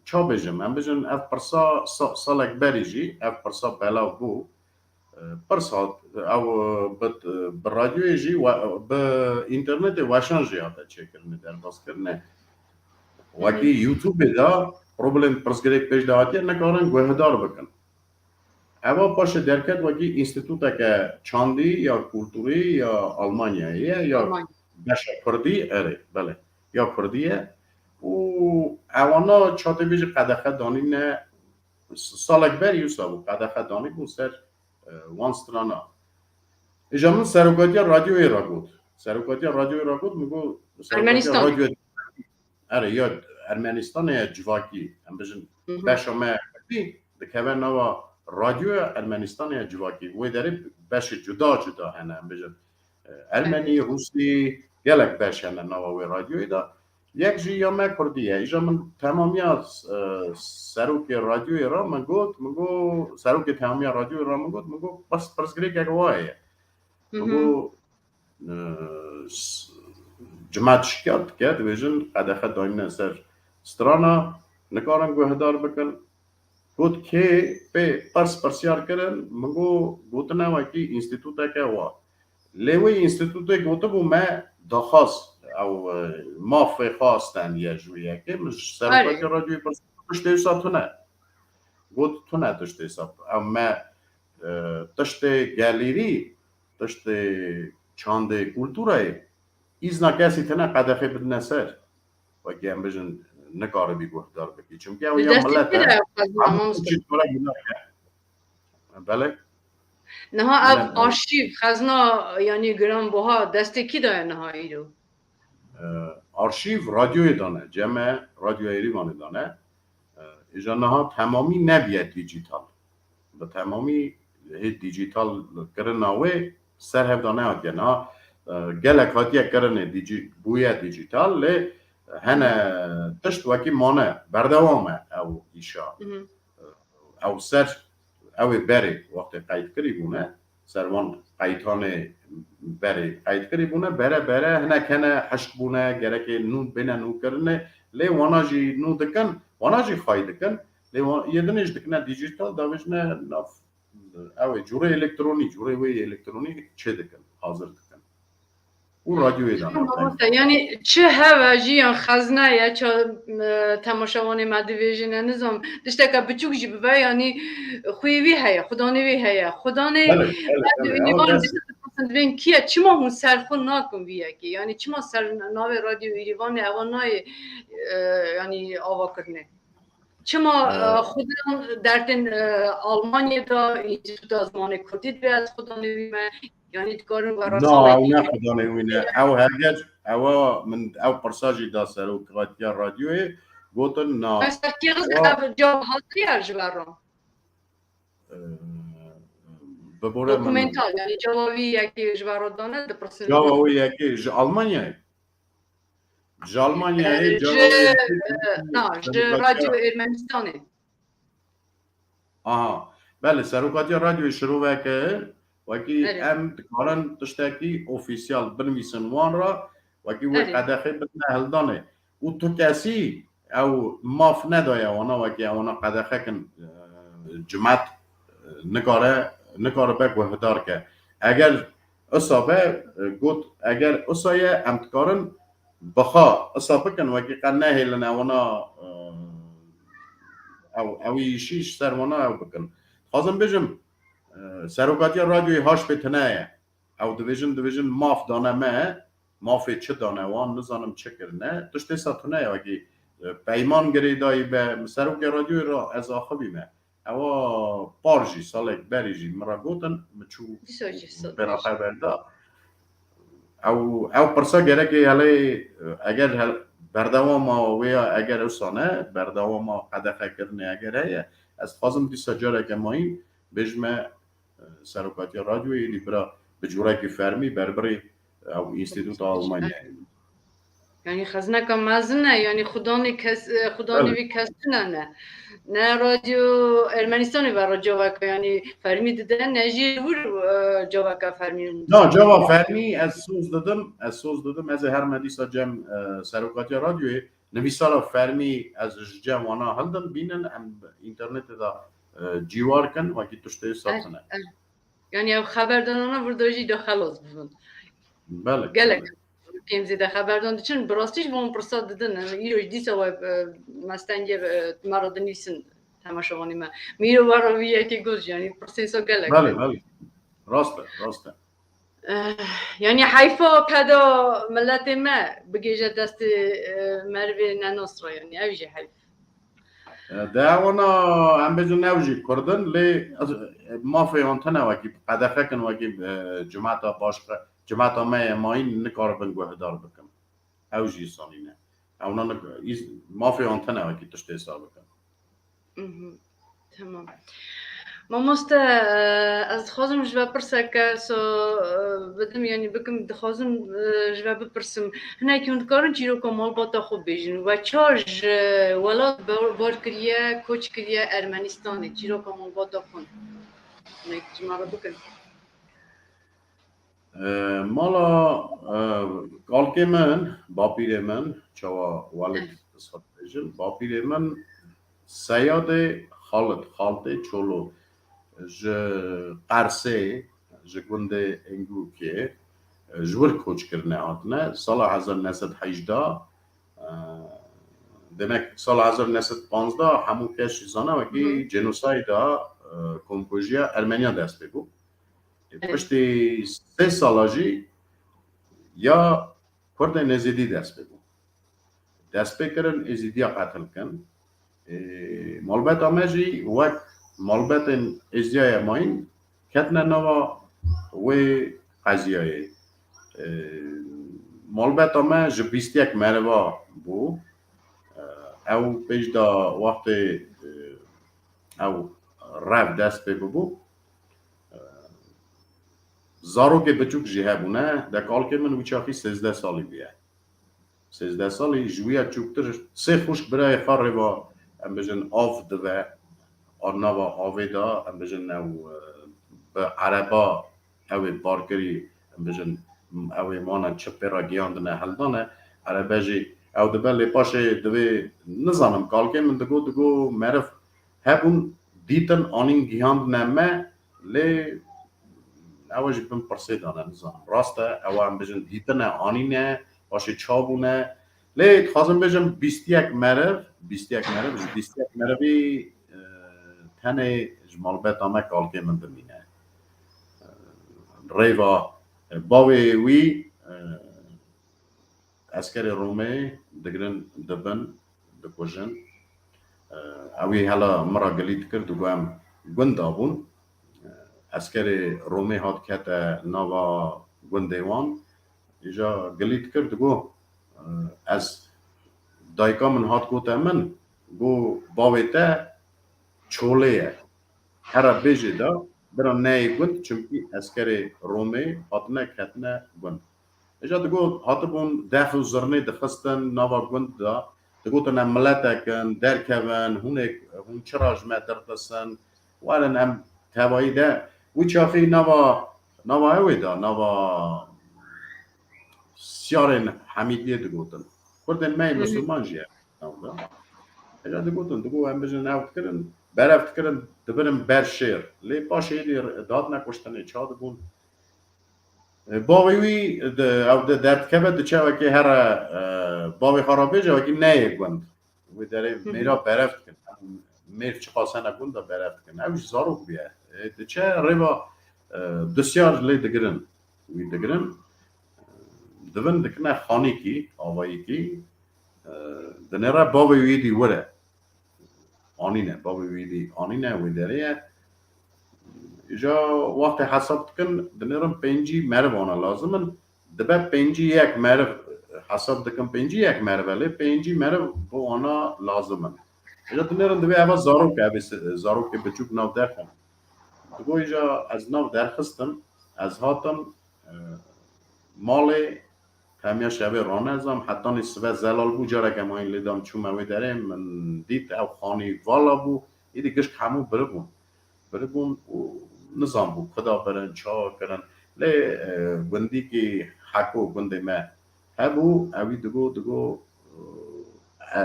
ça bêjim, em bijin ev pirsa sa-, salek berî jî ev pirsa belav bû. E, pirs hat, ew, e, bi, bi radyoyê jî we, bi înternetê weşan jî hate çêkirinê, derbazkirinê. Wekî YouTube-ê de problem pirsgirêk pêş de hatiye, nikarin guhdar bikin. Eva paşê derket wekî înstîtûteke çandî ya kulturî ya Almanyayê ye, ya beşa kurdî, erê, belê, ya kurdî ye. Û ewana çatê vê jî qedexe danîne, salek berî wisa bû, qedexe danîbû ser, e, wan strana. Îja min serokatiya radyoyê re got. Serokatiya radyoyê re got, min got, serokatiya Ermenistan. Radyoyê Erê, ya Ermenistanê ya civakî, em bijin, beşa me kurdî dikeve nava radyoya Ermenistanê ya civakî. Wê derê beşê cuda cuda hene, em bijin, e, Ermenî, Rûsî, gelek beş hene nava wê radyoyê de. Yek jî ya me kurdî ye. Îja min temamiya, e, serokê radyoyê re min got, min got, serokê temamiya radyoyê re min got, min got, bes pirsgirêkek wa heye. Min got, e, s-, cimat şikayet dike, dibêjin qedexe dayne ser strana, nikarin guhdar bikin. Got kê pê pirs pirsyar kirin, min got gotine wekî înstîtûteke wa. Lê wê înstîtûtê gotibû me daxwaz, ew, e, mafê xwe stendiye ji wê yekê, min ji serokatiya radyoyê pirs, tiştê wisa tune. Got tune tiştê wisa. Ew me, e, tiştê gelêrî, tiştê çandê kulturayê, îzna kesî tine qedexê bidine ser. Wekî em bijin, nikaribî guhdar bikî. Çimkî ew ya milet e. Belê. Niha ev arşîv, xezna, yanî giranbuha destê kî de ye niha îro? E, arşîv radyoyê de ne, cem e, radyoya Êrîvanê de ne. E, îja niha temamî nebiye dîjîtal. Bi temamî hê dîjîtal kirina wê ser hev de nehatiye. Niha, e, gelek hatiye kirinê dîjî-, bûye dîjîtal, lê hene tişt wekî mane, berdewam e ew îşa. Ew ser, ew ê berê wextê qeyd kirî bûne, ser wan qeytanê berê qeyd kirî bûne, bere bere hinek hene hişk bûne, gerekê nû bêne nûkirinê, lê wana jî nû dikin, wana jî xway dikin, lê wa-, yê din ê jî dikine dîjîtal, davêjine nav, ew ê cûrê elektronî, cûrê wê yê elektronî çê dikin, hazir dikin. û radyoyê de. Mamoste, yanî çi heve jî yan xezne ye, ça, e, temaşevanê me dibêjine, nizam, tişteke biçûk jî bibe, yanî xwî wî heye, xudanê wî heye. Xudanê Belê, belê, belê. Ew Îrîvan dest- dibên kiye, çima hûn serxwe nakin vî yekê? Yanî çima ser navê Radyo Îrîvanê ewa nayê, e, yanî ava kirine? Çima, e, xudan dertên, e, Almanyê de Înstîtuta Zimanê Kurdî divê ez xudanê wî me? Yanî dikarin we Na, ew ne xudanê wî ne. Ew hergez, ewa min ew pirsa jî da serokatiya radyoyê, gotin na. Mesela kêxiz ev cevap hatiriye ji we re? E, bibore min. Dokumental, yanî cevabî yekê ji we re dane, dipirsin. Cevabî yekê ji Almanyayê. Ji Almanyayê Ji, cevabî yekê. Na, ji Radyo Ermenistanê. Aha. Belê, serokatiya radyoyê şiroveke, wekî Belê. Em dikarin tiştekî ofîsyal binivîsin wan re, wekî wê Belê. Qedexê bidine hildanê. Û tu kesî ew maf nedaye wana, wekî ewana qedexe kin, e, cimet, e, nikare, nikaribe guhdar ke. Eger isa be, e, got, eger isa ye, em dikarin bixa isa bikin, wekî qe nehêlin ewana, e, ew, ew îşî ji ser wana ew bikin. Dixwazim bêjim, e, serokatiya radyoyê H P tune ye. Ew dibêjin, dibêjin maf dane me, mafê çi dane wan, nizanim çi kirine. Tiştê sa tune ye, wekî, e, peyman girêdayî be, min serokê radyoyê re ez axivîme. Ewa par jî, salek berî jî min re gotin, min çû Dîsa jî sa- bêra xeber da. Ew, ew pirsa gerekê hele, eger hel-, berdewama wê ya, eger wisa ne, berdewama qedexe kirinê eger heye, ez dixwazim dîsa careke mayîn bêjime, e, serokatiya radyoyê, lî bira bi cûrekî fermî berbirî, e, ew Înstîtuta Almanyayê. Yanî xezneka mezin e, yanî xudanê kes, e, xudanê Belê. Vî kes tune ne. Ne Radyo Ermenistanê ve re caweke, yanî fermî dide, ne jî li wir, e, caweke fermî. Na, cava fermî ez soz didim, ez soz didim, ez ê herme dîsa cem, e, serokatiya radyoyê, nivîsara fermî ez ji cem wana hildim, bînin, em internetê de, e, cîwar kin, wekî tiştê wisa tune. Yanî ev xeberdanana vir de jî de xelas bibin. Belê, gelek. Kêm zêde xeberdan diçin, bi rastî jî van pirsa didin. Îro jî dîsa we, e, mestengê, e, me re dinivîsin temaşevanê me. Min îro we re vî yekê got, yanî pirsên sa gelek. Belê, belê. Rast e, rast e. Eh, yanî heyfa keda miletê me bigêje destê, e, merivê nenas re, yanî ev jî heyf. E, de wana em bêjin ew jî Kurd in, lê, e, mafê wan tune wekî qedexe kin, wekî, e, cimata başqe, cimata me ye mayîn nikaribin guhdar bikin. Ew jî sanîne. Ewna nik-, îz-, mafê wan tune wekî tiştê sa bikin. Mhm. Tamam. Mamoste, e, ez dixwazim ji ve pirseke so, e, bidim, yanî bikim, dixwazim, e, ji ve bipirsim. Hinekî hûn dikarin çîroka malbata xwe bêjin. We ça ji welat bar, bar kiriye, koç kiriye Ermenistanê, çîroka malbata xwe. Hinek ji me re bikin. E, mala, e, kalkê min, bapîrê min, çawa Welid Isxat bêjin, bapîrê min Seyadê Xalid, Xaltê Çolo, ji Qersê, ji gundê Engûkê, ji wir koç kirine hatine. Sala hezar neh sed hejdeh, e, demek sala hezar neh sed panzdeh hemû kes jî zana wekî Hı hı. Cenosayda, e, komkujiya Ermeniya dest pê bû. Evet. Piştî sê sala jî ya Kurdên Êzidî dest pê bû. Dest pê kirin, Êzîdiya qetil kin. Ê, malbeta me jî wek malbetên Êzîdiyayê mayîn ketine nava wê qeziyayê. Ê, malbeta me ji bîst yek meriva bû. Ê, ew pêş de wextê, ê, ew rev dest pê bibû. Zarokê biçûk jî hebûne, de kalkê min wî çaxî sêzdeh salî bûye. Sêzdeh salî, ji wî ya çûktir sê xwişk birayê xwe rêva, em bijin, av dive, a nava avê de, em bijin, ew, e, bi ereba ew ê bar kirî, em bijin, ew ê wana çi pê re giyandine, heldane, erebe jî ew dibe, lê paşê divê, nizanim, kalkê min digot, digot, meriv hebûn, dîtin, anîn gihand me, lê Ew jî bin pirsê dane, nizanim. Rast e, ew em bijin dîtine, anîne, paşê çabûne. Lê dixwazim bêjim bîst yek meriv, bîst yek meriv, ji bîst yek merivî, e, tenê ji malbeta me kalkê min dimîne. E, rêva, e, bavê wî, e, eskerê Romê digirin, dibin, dikujin. E, ewî hela min re gilî dikir, digo em gunda bûn. E, eskerê Romê hat kete nava gundê wan. Îja gilî dikir, digo, e, ez, dayika min hat gote min, got, bavê te çolê ye. Here bêjê de, bira neyê gund, çimkî eskerê Romê hatine ketine gund. Îja digo, hatibûn def û zirnê dixistin nava gund de. Digotin, em miletek in, derkevin, hûn ê, hûn çira ji me dirxisin, werin em tevayî de. Wî çaxî nava, nava ewê de, nava Siyarên Hemîdiyê digotin. Kurdên me yê Hı hı. Misilman jî ye nav de. Îja digotin, digo, em bijin ew dikirin, berev dikirin, dibirin ber şêr. Lê paşê êdî datine kuştinê, ça dibûn. E, bavê wî, di, ew di derdikeve, diçe wekî here, e, bavê xwe re bêje, wekî neyê gund. Wê derê Hı hı. mêra berev dikin. Mêr çiqas hene gund de berev dikin. Ew jî zarok bûye. E, diçe rêva, e, dusyar lê digirin. Wî digirin. Divin dikine xanîkî, avayîkî. E, dinêre bavê wî dî were. Anîne, bavê wî dî anîne, wê derê ye. Îja wextê hesab dikin, dinêrin pêncî meriv ana lazim in. Dibe pêncî yek meriv hesab dikin, pêncî yek meriv e, lê pêncî meriv bo ana lazim in. Îja dinêrin divê eva zarok e, evê se-, zarokê biçûk nav derxin. Digo îja ez nav derxistim, ez hatim, e, malê, hemiya şevê rane, ez am hetanî sibe zelal bû, careke mayîn lê dam çûme wê derê, min dît ew xanî vala bû, êdî gişk hemû biribûn. Biribûn û nizanbû kuda birin, ça kirin. Lê, e, gundîkî Heko gundê me hebû, ewî digo, digo, e,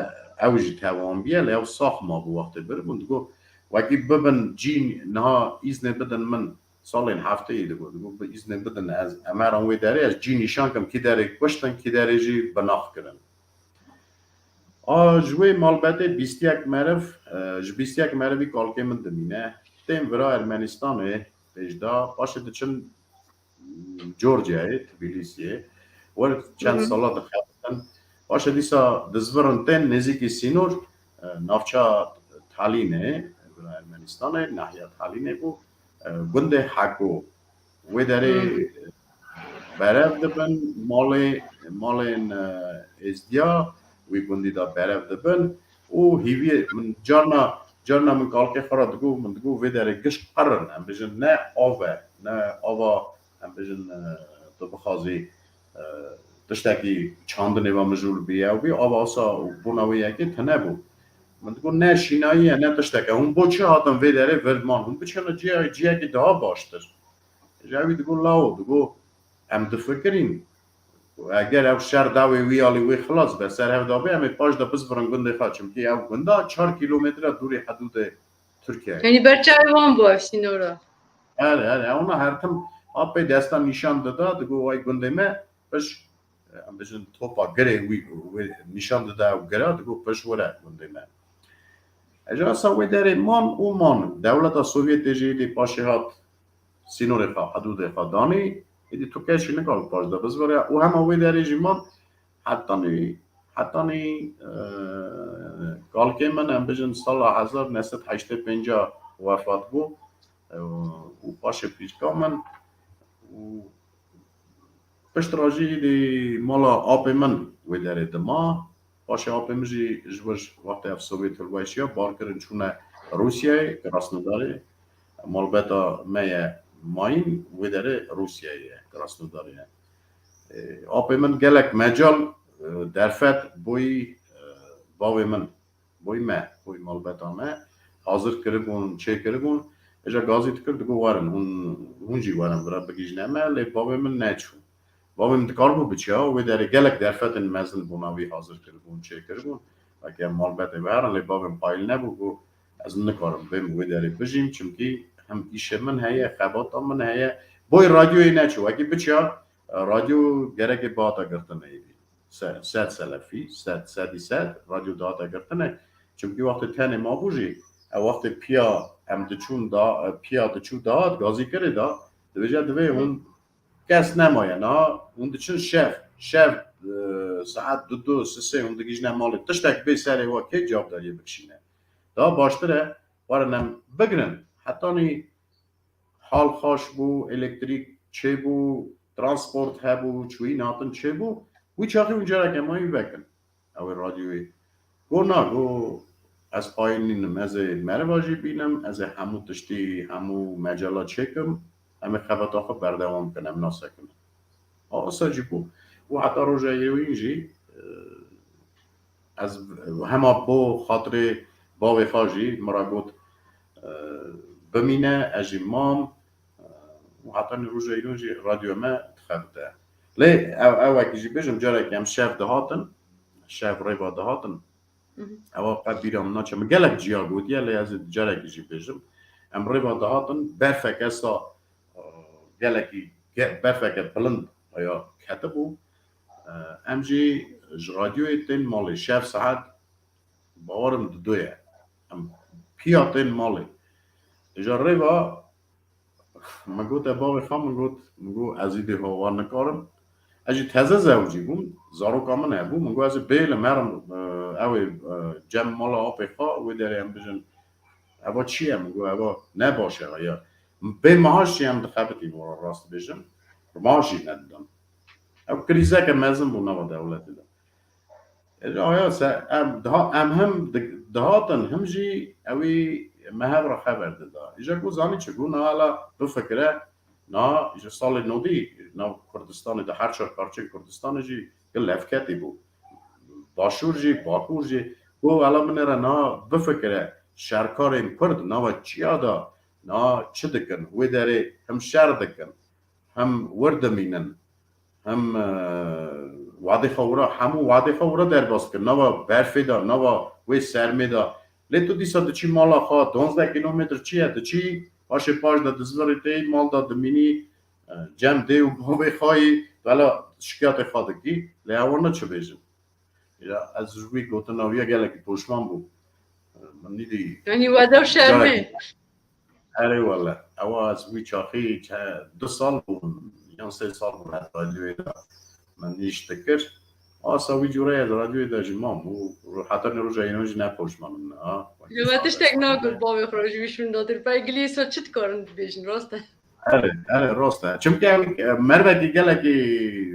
ew jî tewanbiye, lê ew sax mabû wextê biribûn. Digo, wekî bibin cîn, niha îznê bidin min, salên hefteyê digo, digo, bi îznê bidin, ez, em herin wê derê, ez cî nîşan kim, kî derê kuştin, kî derê jî binax kirin. A, ji wê malbetê bîst yek meriv, e, ji bîst yek merivî kalkê min dimîne. Tên vira Ermenistanê pêşda, paşê diçin Georgiayê, Tbilîsiyê. Wer çend Hı hı. sala dixebitin. Paşê dîsa dizvirin tên nêzîkî sînor, e, navça Talînê, vira Ermenistanê, nahiya Talînê bû. E, gundê Heko. Wê derê Hı. berev dibin, malê, malên, e, êzdiya wî gundî de berev dibin û hîviyê min carna, carna min kalkê xwe re digo, min digo vê derê gişk qir in, em bijin ne av e, ne ava, em bijin, e, tu bixwazî, e, tiştekî çandinê ve mijûl bî, ew bî, ava wisa bona wê yekê tune bû. Min digo ne şînayî ye, ne tiştek e. Hûn bo çi hatin vê derê vir man? Hûn biçin ciyekî daha baştir. Ji ewî digo lawo, digo em difikirîn. Eger ew şer dawê wî alî wê xilas be, ser hev da bê, em ê paş de bizvirin gundê xwe. Çimkî ew gunda çar kîlometre dûrî hidûdê Tirkiyeyê. Yanî ber çavê wan bû ev sînora. Erê, erê, ona her tim apê destan nîşan dida, digo way gundê me, piş, em bijin topa girê wî, wê nîşan dida ew gira, digo piş were gundê me. Ejasa wê derê man û man. Dewleta Sovyetê jî dê paşê hat sînorê xwe, hidûdê xwe danî, êdî tu kes jî nikar paş de bizvire û hema wê derê jî man hetanî, hetanî, e, kalkê min, em bijin sala hezar neh sed heştê pênc wefat bû, e, û paşê pîrka min û pişt re jî dê mala apê min wê derê dima. Paşê apê min jî ji wir wextê ev Sovyet hilweşiya bar kirin çûne Rûsyayê, Krasnodarê. Malbeta me ye mayîn wê derê Rûsyayê ye, Krasnodarê ye. E, apê min gelek mecal, e, derfet boyî, e, bavê min, boyî me, boyî malbeta me hazir kiribûn, çêkiribûn. Êja gazî dikir, digo werin, hûn, hûn jî werin vira bigihîjine me, lê bavê min neçû. Bavê min dikaribû biçiya, wê derê gelek derfetên mezin bona wî hazir kiribûn, çêkiribûn. Weke malbetê we herin, lê bavê min qayîl nebû, got, ez nikarim bêm wê derê bijîm, çimkî hem îşê min heye, xebata min heye, Boy radyoyê neçû. Wekî biçiya, e, radyo gerekê bihata girtine êdî. Se-, sed selefî, sed, sedî sed radyo dihata girtine. Çimkî wextê tenê mabû jî, e, wextê piya em diçûn da, e, piya diçû dahat, gazîkirê da, dibêje divê hûn kes nemaye. Niha hûn diçin şev, şev, e, saet du du, sisê hûn digihîjine malê. Tiştek bê serê we kê cavdariyê bikişîne. Daha baştir e, werin em bigrin. Hetanî hal xaş bû, elektrîk çêbû, transport hebû, çûyîn hatin çêbû. Wî çaxî hûn careke me wî vekin. Ew ê radyoyê. Go na, go ez qayîl nînim. Ez ê meriva jî bînim, ez ê hemû tiştî, hemû mecala çêkim. Em ê xebata xwe berdewam bikin, em nasekinin. Awasa jî bû. Û heta roja îroyîn jî, e, ez hema bo xatirê bavê xwe jî min re got, e, bimîne, ez jî mam, e, û heta nî roja îro jî radyoya me dixebite. Lê ew, ew wekî jî bêjim, carekî em şev dihatin, şev rêva dihatin. Mhm. Ewa qe bîra min naçe. Min gelek ciya gotiye, lê ez ê carekî jî bêjim. Em rêva dihatin, berfeke sa, e, gelekî ge-, berfeke bilind aya ketibû. E, em jî ji radyoyê tên malê şev saet, bawerim didoye. Em piya tên malê. Ji rêva min gote bavê xwe, min got, min got, ez îdî hova nikarim. Ez jî teze zewicî bûm, zaroka min hebû, min got, ez ê bêlim herim, e, ew ê, e, cem mala apê xwe, wê derê em bijin, eva çi ye? Min got, eva ne baş e, ya. Bê maaş jî em dixebitîn, wala rast bêjim. Maaş jî nedidan. Ew krîzeke mezin bû nava dewletê de. Ê, aya se, em, diha-, em him di-, dihatin, him jî ewî me hev re xeber dida. Îja ku zanî çi, ku niha la bifikire, niha ji salê nodî nav Kurdistanê de her çar parçeyên Kurdistanê jî gi levketî bû. Başûr jî, Bakur jî, ku ela min ê re niha bifikire, şerkarên Kurd nava çiya de niha çi dikin, wê derê him şer dikin, him wir dimînin, him, e, wadê xwe wira, hemû wadê xwe wira derbas kir. Nava berfê de, nava wê sermê de. Lê tu dîsa diçî mala xwe, duwazdeh kîlometr çi ye, diçî, paşê paş de dizvirî tê, mal de dimînî, e, cem dê û bavê xwe yî, tu hela şikayetê xwe dikî. Lê ewana çi bêjin? Ya, ez ji wî gotina wî ya gelekî poşman bûm. Min nîdî. Yanî weda şermê. Erê wele. Ewa ez wî çaxî çe-, du sal bûn, yan sê sal bûn ez radyoyê de min nîş dikir. Asa wî cûre ez radyoyê de jî mam û heta nê roja înan jî ne poşman im, ha. Ji me tiştek nagot bavê xwe ji wî şûnda tir. Pey gilî sa çi dikarin dibêjin, rast e? Erê, erê, rast e. Çimkî em, e, mervekî gelekî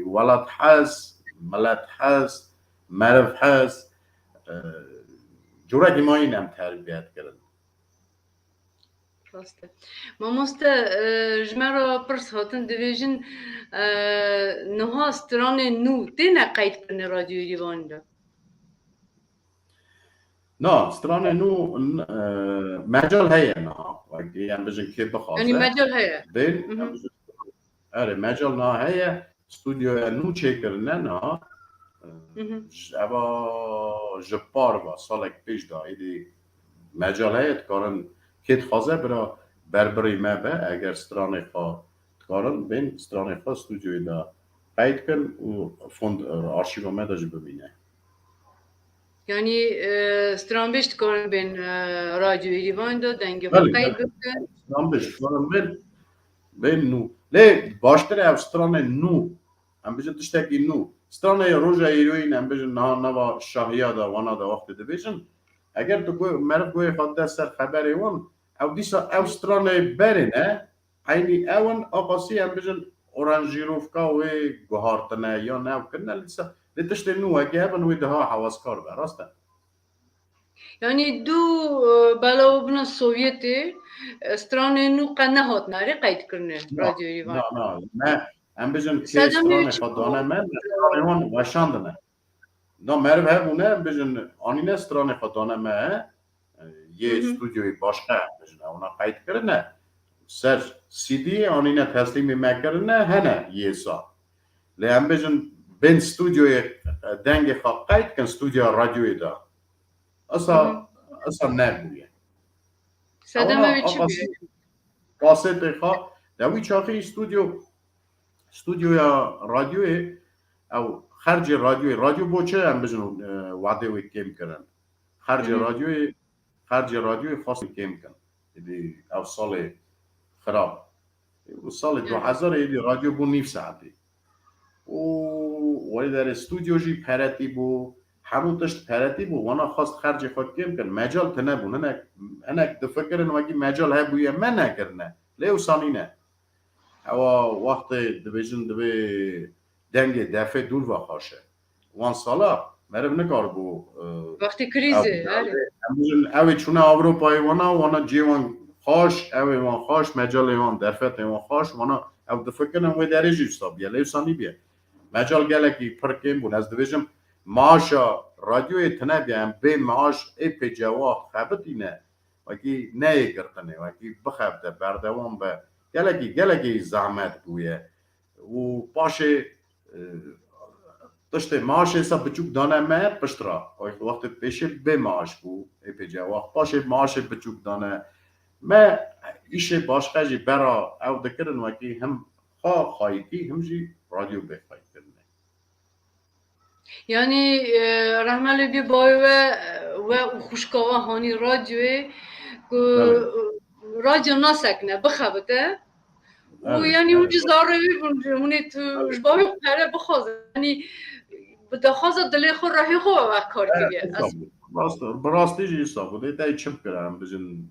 welathez, milethez, merivhez, e, cûrekî mayîn em terbiyet kirin. Rast e. Mamoste, e, ji me re pirs hatin dibêjin, e, niha stranên nû têne qeyd kirinê Radyoyê Dîvanê de? Na, stranê nû, n-, e, mecal heye niha. Wekî em bijin kê bixwaze. Yanî mecal heye. Bên, Mhm. em bijin, erê, mecal niha heye. Studyoya nû çêkirine niha. E, Mhm. ji, eva ji par ve salek pêş de êdî mecal heye, dikarin kê dixwaze bira berbirî me be, eger stranê xwe dikarin bên stranê xwe studyoyê de qeyd kin û fond, e, arşîva me de jî bimîne. Yanî, e, stranbêj dikarin bên, e, radyoyê Dîvanê de dengê xwe Belê, qeyd belê. bikin. Stranbêj dikarin bên, bên nû. Lê baştir e ev stranê nû. Em bijin tiştekî nû. Stranê roja îroyîn em bijin niha nava şahiya de, wana de wextê dibêjin. Eger tu gu-, meriv guhê xwe de ser xeberê wan, ew dîsa ew stranê berê ne, eynî ew in, aqasî em bijin oranjîrovka wê guhartine yan ew kirine, lê dîsa lê tiştê nû wekî hebin wê daha hewazkar be, rast e? Yanî du, e, belavbûna Sovyetê, e, stranên nû qe nehatine erê qeydkirinê Na, Radyoyê Dîvanê. Na, na, me, em bijin kê Sedemê stranê çi xwe dane bû? me, me stranê wan weşandine. Na, meriv hebûne, em bijin anîne stranê xwe dane me, e, yê Hı hı. studyoyê başqe, em bijin, ewna qeyd kirine. Ser C D anîne teslîmê me kirine, hene yê sa. Lê em bijin bên studyoyê, e, dengê xwe qeyd kin studyoya radyoyê de. Esa, Hı hı. esa nebûye. Sedeme Ewna wê çi aqasî bûye? Kasetê xwe, De wî çaxî stûdyo, stûdyoya radyoyê, ew xercê radyoyê, radyo bo çi em bijin, e, wadê wê kêm kirin. Xercê Hı hı. radyoyê, xercê radyoyê xwestin kêm kin. Êdî ew salê xirab. Û salê Hı. du hezar êdî radyo bû nîv saetî. Û wê derê stûdyo jî peretî bû, hemû tişt peretî bû. Wana xwest xercê xwe kêm kin. Mecal tine bûn. Hinek, hinek difikirin wekî mecal hebûye me nekirine. Lê wisa nîne. Ewa wextê dibêjin divê dengê defê dûr ve xaş e. Wan sala meriv nikaribû, e, Wextê krîzê, ew, erê. Em bijin, ew ê çûne Ewropayê wana, wana cihê wan xaş, ew ê wan xaş, mecalê wan, derfetê wan xaş, wana ew difikirin wê derê jî wisa biye, lê wisa nîbiye. Mecal gelekî pir kêm bûn. Ez dibêjim, maaşa radyoyê tine biye, em bê maaş ê pê cewax xebitîne, wekî neyê girtinê, wekî bixebite, berdewam be. Gelekî, gelekî zehmet bûye. Û paşê, e, tiştê maaşê se biçûk dane me pişt re. Wextê pêşê bê maaş bû, ê pê cewax. Paşê maaşê biçûk dane me, îşê başqe jî bera ew dikirin, wekî him xwe xayîtî, him jî radyo bê xayît kirine. Yanî, e, rehme lê bê bayê we, e, we û xwişka we hanî radyoyê ku, Belê. e, radyo nasekine, bixebite. Û Evet, yanî hûn evet. jî zarê wî bûn, hûn ê tu Evet. ji bavê xwe pere bixwazin. Yanî bi daxwaza dilê xwe, rehê xwe we kar Evet, kiriye. wisa Ez bû. Rast, bi rastî jî wisa bû. Dê te çi bikire, em bijin.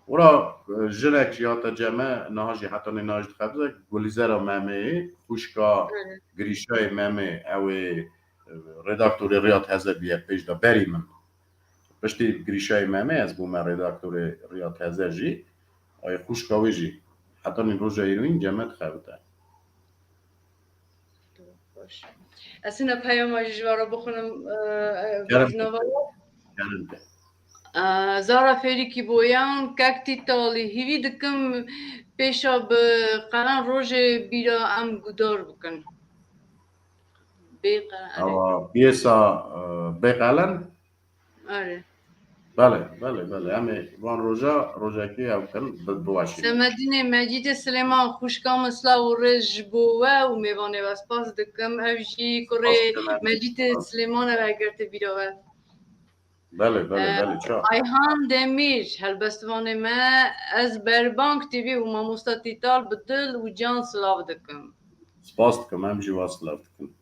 Ora, e, jinek jî hate cem me, niha jî heta nê niha jî dixebite, Gulîzera Memê, xwişka Evet. Girîşayê Memê, ew ê, e, redaktorê Riya Teze bûye pêş de berî min. Piştî Girîşayê Memê ez bûme redaktorê Riya Teze jî. Ay xwişka wê jî. Heta nî roja îroyîn cem me dixebite. Baş. Ez hina peyama jî ji we re bixwînim, e, e, Kerem. nava we. Kerem ke. E, Zara Fêrîkî Boyan, Kek Tîtalî, hîvî dikim pêşa bi qelen rojê bîra em guhdar bikin. Bê qelen, erê. Ewa, piyesa, e, bê qelen? Erê. Belê, belê, belê. Em ê van roja, rojekê ew kin bi, biweşînin. Semedînê Mecîdê Silêman, xwişka min, silav û rêz ji bo we û mêvanê we, spas dikim. Ev jî kurê Spas dikim, Mecîdê spas. Silêman e, eger te bîra we. Belê, belê, Ee, belê, ça. Ayhan Demîr, helbestvanê me, ez Berbank T V û mamosta Tîtal bi dil û can silav dikim. Spas dikim, em jî we silav dikin.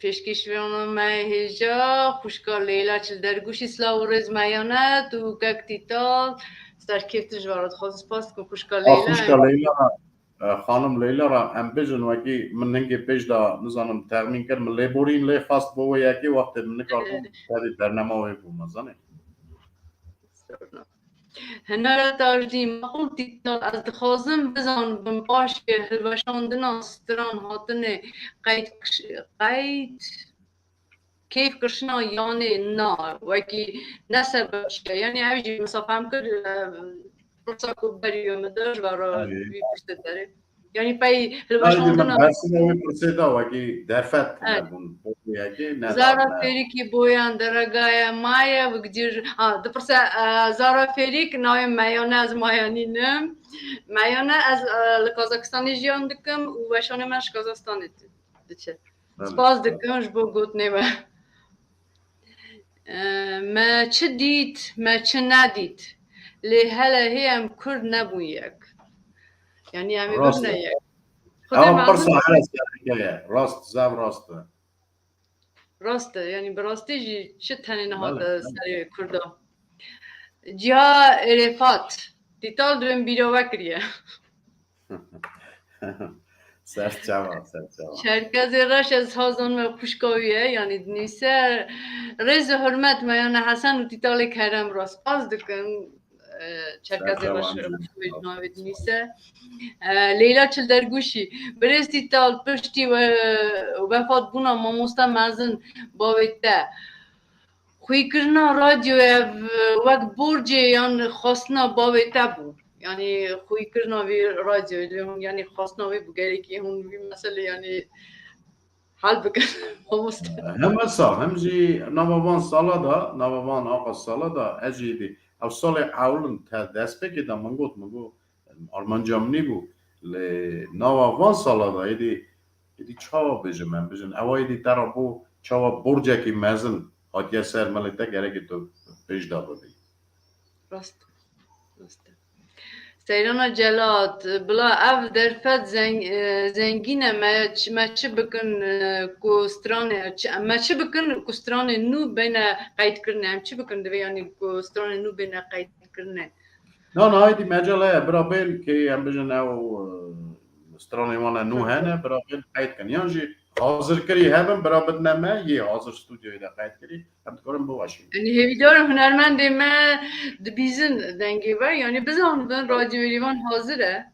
Pêşkêşvana me hêja, xwişka Leyla Çildergûşî, silav û rêz meyane, tu û kek Tîtal, serkêftin ji we re dixwazim. Spas dikim xwişka A, Leyla. Xwişka Leyla, e, xanim Leyla re em bijin, wekî min hingê pêş de, nizanim, texmîn kir, min lêborîn lê xwest bo wê yekê, wextê min nikarbû, Evet. tevî bernema wê bû, me zanê. Hinara Tajdî, maqûl Tîtal, ez dixwazim bizanibim paşê hilweşandina stran hatinê qeyd kiş-, qeyd kêf kirşina yanê na, wekî ne sebeb çi ye? Yanî ev jî min safhem kir, e, pirsa ku berî min de ji we re Erê. Wî pirsê derê. Yanî pey Haydi hilweşandina min bersiva wî pirsê da, wekî derfet Evet. nebûn. Yekê ne Zara da, ne. Fêrikî Boyan, deragaye maye bigdir. Ha, dipirse, e, Zara Fêrîk, navê Meyane, ez Mayanî nim. Meyane, ez, e, li Kazakistanê jiyan dikim û weşanê me ji Kazakistanê di-, diçe. Evet, Spas evet. dikim ji bo gotinê we. E, me çi dît, me çi nedît. Lê hele hê em Kurd nebûn yek. Yanî em ê Rast bibine e. yek. Xwedê Ewa mezin pirsa here sereke ye. Rast, zaf rast e. Rast e. Yanî bi rastî jî çi tenê niha Belê, te belê. serê Kurda. Ciha Erefat. Tîtal dibên bîra we kiriye. Serçava, serçava. Çerkezê reş ez hazan me xwişka wî ye, yanî dinîse. Rêz û hurmet Meyane Hesen û Tîtalê Kerem re spas dikim. E, Çerkezê Serçava reş em jî. xwişka wî navê dinîse. E, Leyla Çildergûşî, birêz Tîtal piştî we, wefatbûna mamoste mezin bavê te. Xwîkirina radyoyê ev wek borcê yan xwestina bavê te bû. Yanî xwîkirina vî radyoyê, lê hûn, yanî xwestina wî bû, gelekî hûn vî meselê, yanî hel bikin, mamoste. Hem wisa, hem jî nava van sala da, nava van aqa sala da, ez jî dî, ew salê ewlin te destpêkê de min got, min got, Armanca min nîbû. Lê nava van sala da êdî, êdî çawa bêjim em, bijin, ewa êdî te ra bû çawa borcekî mezin hatiye ser me, lê te gerekê tu pêş de bibî. Rast. Rast e. Seyrana Celat, bila ev derfet zeng-, e, zengîn e, me çi, me çi bikin, e, ku stranê, çi, me çi bikin ku stranê nû bêne qeydkirinê, em çi bikin divê, yanî ku stranê nû bêne qeydkirinê? Na, na, êdî mecal heye, bira bên kê em bijin ew, e, stranê wan e nû hene, bira bên qeyd kin. Yan jî hazirkirî hebin, bira bidine me, yê hazir stûdyoyê de qeydkirî, em dikarin biweşînin. Yanî hêvîdar im hunermendê me dibîzin dengê we, yanî bizanibin Radyo Êrîvan hazir e.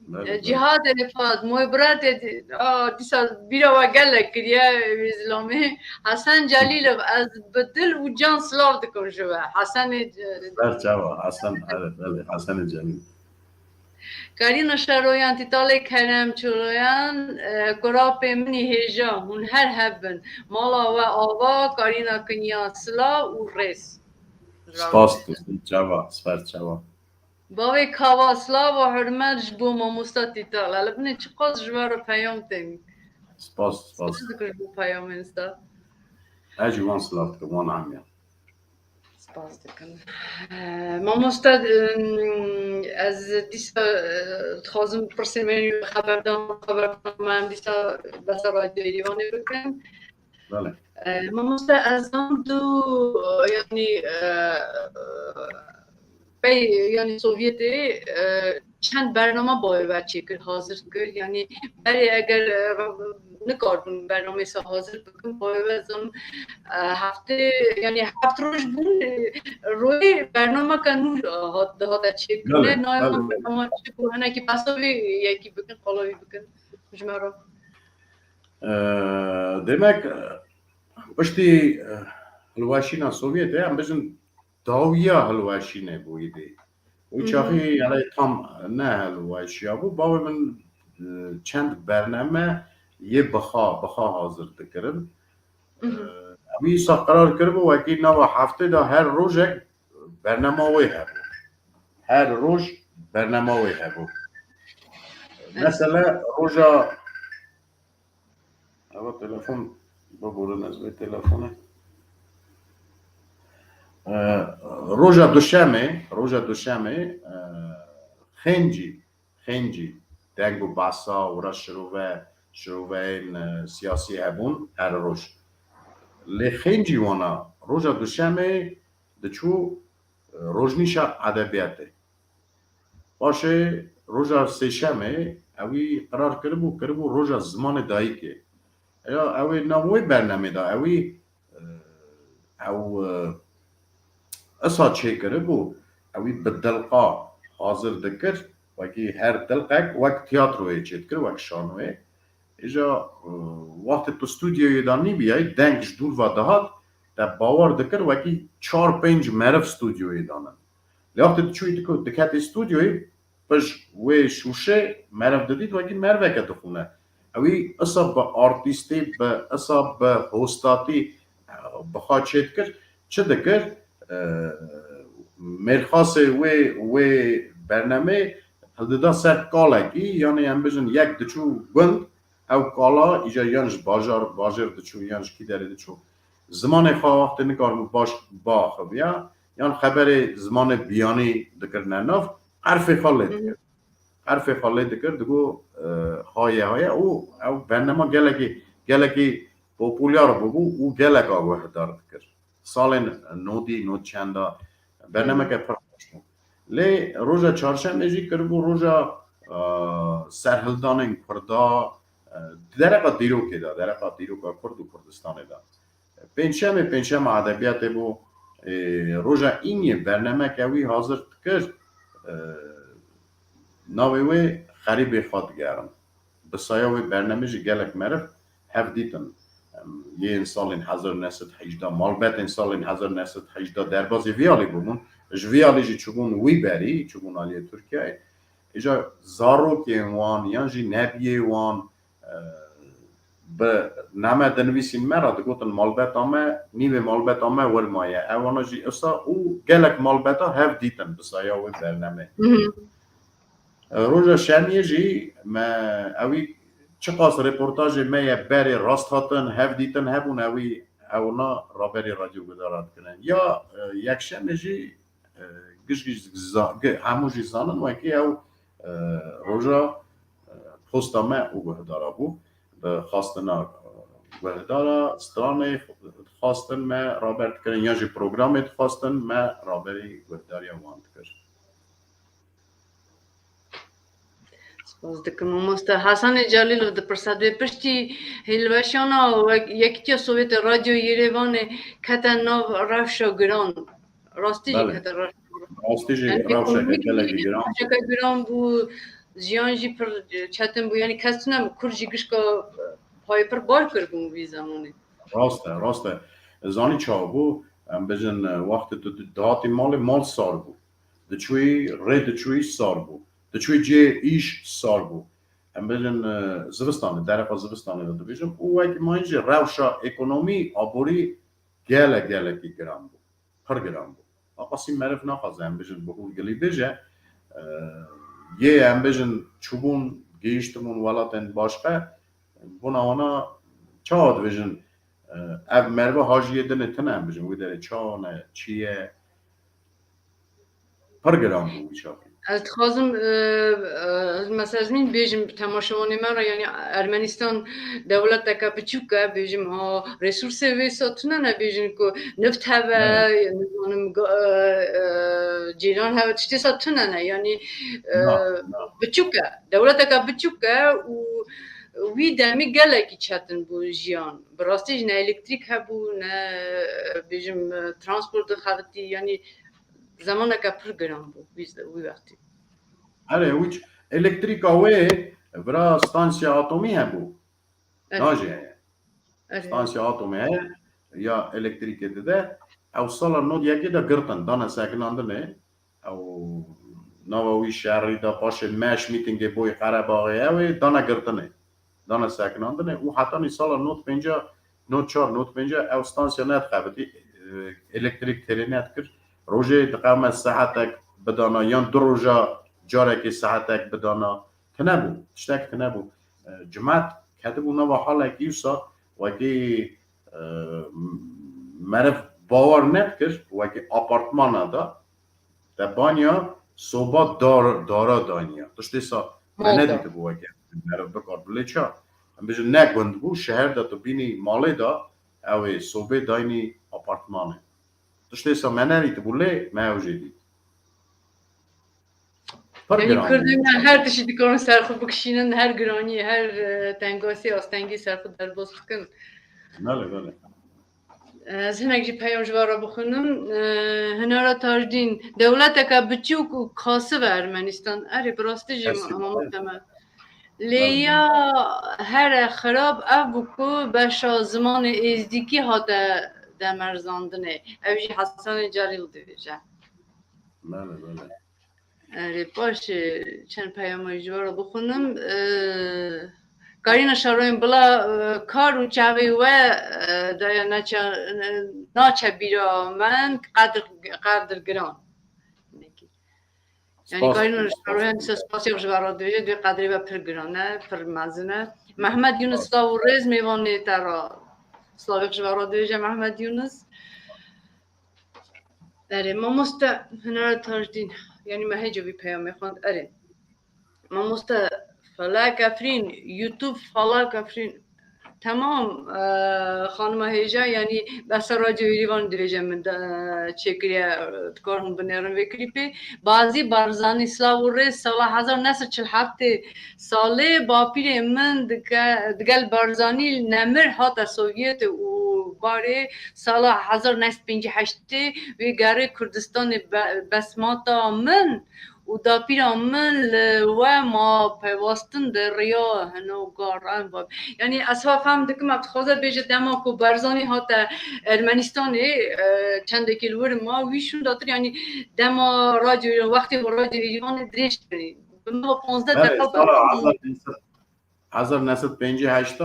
Belê, E, belê. Cîhadê Rifat, moy biratê di-, a, dîsa bîra we gelek kiriye, wê zilamê. Hesen Celîlov, ez bi dil û can silav dikim ji we. Hesenê, e, Ser çava, Hesen, evet, belê, Hesenê Celîl. Karîna Şeroyan, Tîtalê Kerem Çoloyan, e, kurapê min î hêja, hûn her hebin. Mala we ava, Karîna Kinya, silav û rêz. Spas dikim, çava, ser çava. Bavê Kava, silav û hurmet ji bo mamosta Tîtal. Hele binê çiqas ji we re peyam tên. Spas, spas. Spas dikim ji bo peyamên te. Ez jî wan silav dikim, wan amiyan. Spas dikim. Eh, mamosta, em, ez dîsa, eh, dixwazim pirsên me yên xeberdan, xeberdan me em dîsa behsa Radyo Êrîvanê bikin. Belê. Eh, mamosta, ez zam du, yanî, eh, pey, yanî Sovyetê, eh, çend bername bavê we çêkir, hazir kir. Yanî berê eger, eh, nikarbûn bernameyê hazir bikin, bavê we zam, eh, heftê, yanî heft roj bûn, eh, royê bernameke nû hat, dihate çêkirinê. Belê, nayê belê, belê. Bernama çi bû, hinekî behsa vê yekî bikin, qala wî bikin ji me re. E, demek, e, piştî, e, hilweşîna Sovyetê, em bijin dawiya hilweşînê bûyî dê. Wî Hı hı. çaxî, yani, tam ne hilweşiya bû. Bavê min, e, çend bername yê bixa, bixa hazir dikirin. Hı hı. E, wî îsa qerar kiribû, wekî nava heftê de her rojek bernama wê hebû. Her roj bernama wê hebû. Evet. Mesela roja, eva telefon, biborin ez vê telefone. Ee, roja duşemê, roja duşemê, e, xêncî, xêncî, deng û behsa û re şirove, şiroveyên, e, siyasî hebûn her roj. Lê xêncî wana roja duşemê diçû, e, rojnîşa edebiyatê. Paşê roja sêşemê ewî qerar kiribû, kiribû roja zimanê dayikê. Ya ewê nav wê bernamê de ewî, e, ew, e, esa çêkiribû, ewî bi dilqa hazir dikir, wekî her dilqek wek tiyatroyê çêdikir, wek şanoyê. Îja, e, wextê tu stûdyoyê de nîbiyayî, deng ji dûr ve dihat, te bawer dikir wekî çar pênc meriv stûdyoyê de ne. Lê wextê tu çûyî diku-, diketî stûdyoyê, pij wê şûşê meriv didît, wekî meriveke dixwîne. Ewî isa bi artîstî, bi isa bi hostatî, e, bi xwe çêdikir. Çi dikir? E, mêrxasê wê, wê bernamê hildida ser kalekî, yanî em bijin yek diçû gund, ew kala îca yan ji bajar, bajêr diçû, yan ji kî derê diçû. Zimanê xwe wextê nikaribû baş biaxiviya, yan xeberê zimanê biyanî dikirine nav, qerfê xwe lê dikir. Qerfê xwe lê dikir, digo, e, haye, haye, û ew bernama gelekî, gelekî popûlyar bûbû û gelek a guhdar dikir. Salên nodî, nod çenda, bernameke pir xweş bû. Lê roja çarşemê jî kiribû roja, e, serhildanên Kurda, e, di dereqa dîrokê de, dereqa dîroka Kurd û Kurdistanê de. Pêncşemê, pêncşema edebiyatê bû, e, roja îniyê bernameke wî hazir dikir, e, navê wê Xerîbê xwe digerim. Bi saya wê bernamê jî gelek meriv hev dîtin. Em, yên salên hezar neh sed hejda, malbetên salên hezar neh sed hejda derbazî vî alî bûbûn. Ji vî alî jî çûbûn wî berî, çûbûn aliyê Tirkiyeyê. Îja zarokên wan yan jî nebiyê wan, e, bi name dinivîsîn me re digotin malbeta me, nîvê malbeta me wir maye. Ewana jî isa û gelek malbeta hev dîtin bi saya wê bernamê. Hı hı. Roja şemiyê jî me ewî çiqas reportajê me ye berê rast hatin, hev dîtin hebûn, ewî ewna raberî radyo guhdara dikirin. Ya, e, yekşemê jî, e, giş giş za-, gi-, hemû jî zanin wekî ew, e, roja, e, posta me û guhdara bû. Bi xastina, e, guhdara stranê dixwastin me raber dikirin, ya jî programê dixwastin me raberî guhdariya wan dikir. Spas dikim. Mamoste Hasanê Calîlov dipirse, dê piştî hilweşana wek-, Yekîtiya Sovyetê Radyo Yerêvanê kete nav rewşa giran. Rastî jî Belê. kete rewşa giran. Rastî jî Yani rewşeke ekonomîk gelekî jî giran. rewşeke giran bû, jiyan jî pir çetin bû. Yani kes tune bû, Kurd jî gişka payê pir bar kiribûn vî zemanê. Rast e, rast e. Zanî çawa bû? Em bijin, e, wextê tu di-, dihatî malê, mal sar bû. Diçûyî, rê diçûyî sar bû. Diçûyî cihê îş sar bû. Em bijin, e, zivistanê, dereqa zivistanê de dibêjim. Û wekî mayîn jî rewşa ekonomî, aborî gelek, gelekî giran bû. Pir giran bû. Aqasî meriv naxwaze em bijin bi hûrgilî bêje. E, yê em bijin çûbûn, gihîştibûn welatên başqe. Bona wana çawa dibêjin? E, ev meriva hajiyê dinê tune em bijin. Wî derê çawa ne, çi ye? Pir giran bû wî çaxî. Ez dixwazim, e, e, ez mesajmîn bêjim temaşevanê me re, yani Ermenistan dewleteke biçûk e, bêjim ha, resûrsê wê sa tune ne, bêjin ku nift hebe, Ne. nizanim, ga-, e, e, cîran hebe, tiştê sa tune ne, yani, e, Na, na. biçûk e, dewleteke biçûk e û wî demî gelekî çetin bû jiyan. Bi rastî jî ne elektrîk hebû, ne, e, bêjim, e, transport dixebitî, yani zemaneke pir giran bû wî, wî wextî. Erê, wî ç-, elektrîka wê vira stansiya atomî hebû. Erê. Najê heye. Erê. Stansiya atomê heye, ya elektrîkê dide. Ew sala nod yekê de girtin, dane sekinandinê. Ew nava wî şerî de paşê meş mîtingê boyî Qerebaxê ew ê dane girtinê. Dane sekinandinê û hetanî sala nod pênca, nod çar, nod pênca ew stansiya nedixebitî, e, elektrîk têrê nedikir. Rojê diqewme saetek bidana yan du roja carekê saetek bidana. Tine bû. Tiştek tine bû. E, cimat ketibû nava halekî wisa wekî, e, meriv bawer nedikir, wekî apartmana da te banya soba dar, dara daniya. Tiştê sa me Malda. nedîtibû weke meriv bikar bilê ça. Em bijin ne gund bû, şeher de tu bînî malê de ew ê sobê daynî apartmanê. Tiştê sa me nedîtibû lê me ew jê dît. Pir Yani giran bû. Kurdên me her tiştî dikarin ser xwe bikişînin, her giranî, her, e, tengasî, astengî ser xwe derbas bikin. Belê, belê. Ez hinek jî peyam ji we re bixwînim. E, Hunera Tajdîn, dewleteke biçûk û kasib e Ermenistan. Erê, bi rastî jî Kasib, mamoste me. Lê Belê. ya here xirab ev bû ku beşa zimanê êzdîkî hate demerzandinê. Ev jî Hesanê Celîl dibêje. Belê, belê. Erê, baş, e, çend peyama ji we re bixwînim. E, Karîna Şaroyên bila, e, kar û çavê we, e, daya naça-, e, naçe bîra min, qedir, qedir giran. Yani Spas, Karîna spas. Şaroyên se spasiya ji we re dibêje, dê qedrê we pir giran e, pir mezin e. Mehmet Yunus, Spas. silav û rêz mêvanê te re. Slavek ji we re dibêje Mehmet Yunus. Erê, mamoste Hunera Tajdîn, yani me hêca vî peyamê xwend. Erê. Mamoste Falak Efrîn, YouTube Falak Efrîn. Temam, e, xanima hêja, yani behsa Radyo Êrîvan dibêje min de, çêkiriye, e, dikarin binêrin vê klîpê. Bazî Barzanî, silav û rêz, sala hezar neh sed çil heftê salê bapîrê min dike-, digel Barzanî nemir hate Sovyetê û barê sala hezar neh sed pêncî heştê wê gerê Kurdistanê be-, besmata min û dapîra min li we ma pevastin de riya hino garan bab. Yani ez ha fehm dikim, ev dixwaze bêje dema ku Barzanî hate Ermenistanê, e, çendekî li wir ma, wî şûndatir, yani dema radyo, wextê ku radyo Êrîvanê dirêj kirî. Bi me panzdeh Belê, deqa sala berdan hezar neh sed, hezar neh sed pêncî heşt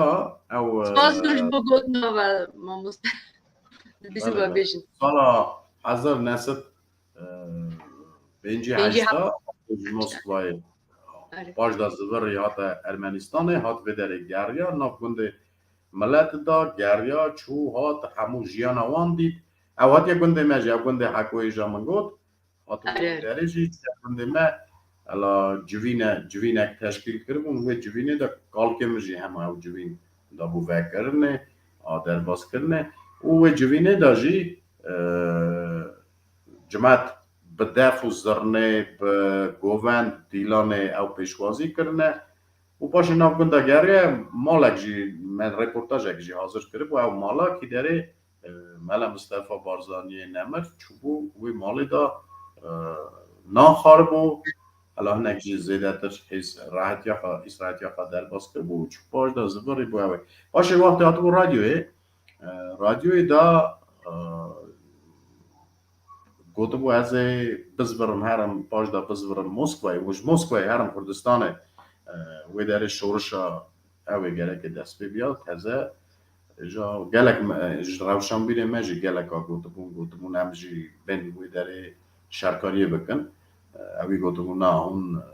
ew, e, Spas ji bo gotina ve, mamoste. Dibîsim Belê, ve belê. bêjin. Sala hezar neh sed, e, pêncî heşt ji Moskwayê Erê. Paşda zivirî hate Ermenistanê, hat vê derê geriya, nav gundê milet da geriya, çû, hat, hemû jiyana wan dît. Ew hatiye gundê me jî, ew gundê Hekoyê ja min got. Hat Erê. Derê jî çû gundê me, ela civîne, civînek teşkîl kiribûn, wê civînê de kalkê min jî hema ew civîn dabû vekirinê, a derbas kirinê. Û wê civînê de jî, e, cimet bi def û zirnê, bi govend, dîlanê ew pêşwazî kirine. Û paşê nav gunda geriye, malek jî, me reportajek jî hazir kiribû, ew mala kî derê, e, Mele Mistefa Barzaniyê nemir çûbû, wê malê de, e, nan xwaribû, hela hinek jî zêdetir hêz rahetiya xwe, îsrahetiya xwe derbas kiribû û çû paş de zivirî bû ew ê. Paşê wextê hatibû radyoyê, e, radyoyê de, e, gotibû, ez ê bizivirim herim, paş de bizivirim Moskwayê, û ji Moskwayê herim Kurdistanê, e, wê derê şorişa ew ê gereke dest pê biya, teze, ja gelek me, ji rewşanbîrê me jî geleka gotibûn, gotibûn, em jî bên wê derê şerkariyê bikin. E, ewî gotibûn, na, hûn, e,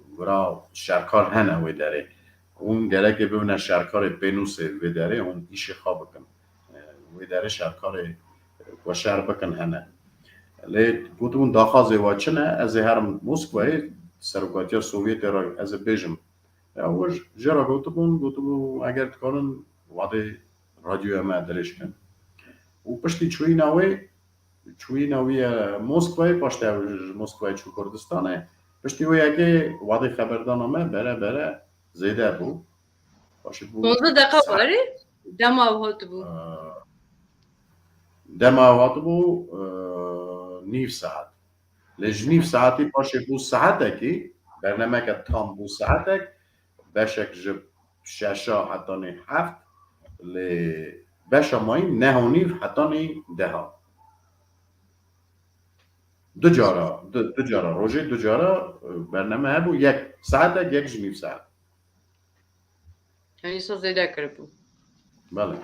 wira şerkar hene wê derê. Hûn gerekê bibine şerkarê pênûsê vê derê, hûn îşê xwe bikin. E, wê derê şerkarê, e, ku şer bikin hene. Lê gotibûn, daxwazê we çi ne? Ez ê herim Moskwayê, serokatiya Sovyetê re ez ê bêjim. Ya, we jê re gotibûn, gotibû, eger dikarin, wadê radyoya me dirêj kin. Û piştî çûyîna wê, çûyîna wî ye Moskwayê, paştê ew ji Moskwayê çû Kurdistanê. Piştî wê yekê wadê xeberdana me bere bere zêde bû. Paşê bû Ponzdeh deqa saet. Warê dema ew hatibû. Ee, dema ew hatibû, ee, nîv saet. Lê ji nîv saetî paşê bû saetekî, bernameke tam bû saetek, beşek ji şeşa hetanî heft, lê beşa mayîn neha û nîv hetanî deha. Du cara, du, du cara, rojê du cara, e, bername hebû, yek saetek, yek ji nîv saet. Yani, îsa zêde kiribû. Belê.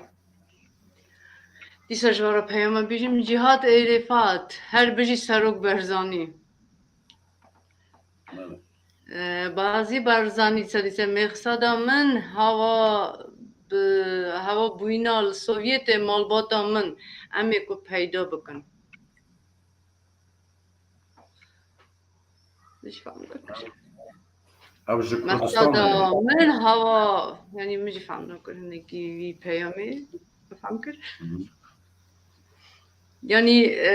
Dîsa ji we re peyama bêjim, Cîhat Êrêfat, her bijî Serok Barzanî. Belê. Ee, Bazî Barzanî, dîsa, dîsa, mexseda min hewa bi, hewa bûyîna li Sovyetê malbata min, em ê ku peyda bikin. Min jî fehm nekir. Ew ji Kurdistanê ye. Mexseda min hewa, yani, min jî fehm nekir hinekî vî peyamê. Fehm kir? Hı hı. Yani, e,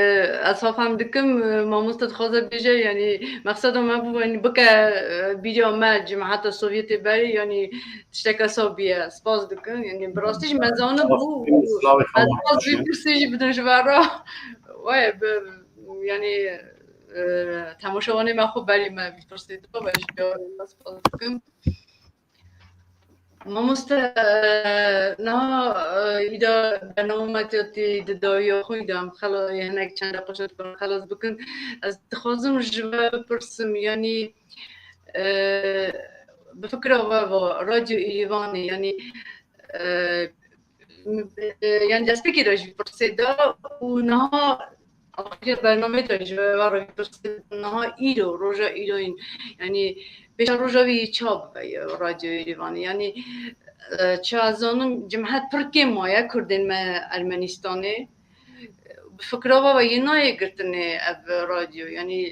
ez ha fehm dikim, e, mamoste dixwaze bêje, yani, mexseda me bû, yani, bike, e, bîra me cimheta Sovyetê berê, yani, tişteke sa biye. Spas dikim, yani, bi rastî jî me zanibû, Slavê ez xewa baz vî pirsê jî bidim ji we re. Wê bi, yani, e, temaşevanê me xwe berî me vî pirsê da, ve ji yarê me spas dikim. Mamoste, e, niha, e, îda bername me tê di dawiya xwe, îda em xela-, hinek çend deqe ji xelas bikin. Ez dixwazim ji we bipirsim, yanî, e, bi fikra we va, Radyo Îrîvanê, yanî, e, m-, e, yanî destpêkê de jî pirsê da û niha axiriya bernameyê de ji we re pirsê da, niha îro, roja îroyîn, yanî pêşa roja wî ça bibe ya Radyo Êrîvanê? Yanî, e, ça ez zanim, cimhet pir kêm maye, Kurdên me Ermenistanê. Bi fikra we ve yê nayê girtinê ev radyo, yanî,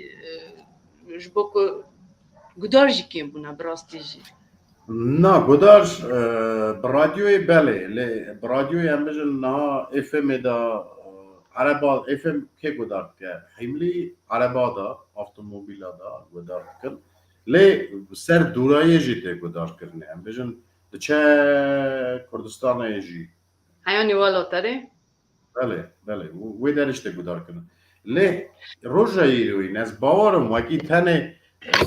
e, ji bo ku gudar jî kêm bûne, bi rastî jî. Na, gudar, e, bi radyoyê belê, lê bi radyoyê em bijin niha F M'ê de, e, ereba, F M kê gudar dike? Hîmlî ereba de, avtomobîla de gudar dikin. Lê ser dûrayê jî tê gudar kirinê. Em bijin diçe Kurdistanê jî. Heyanî welaterê? Belê, belê. Wê derê jî tê gudarkirin. Lê roja îroyîn ez bawer im wekî tenê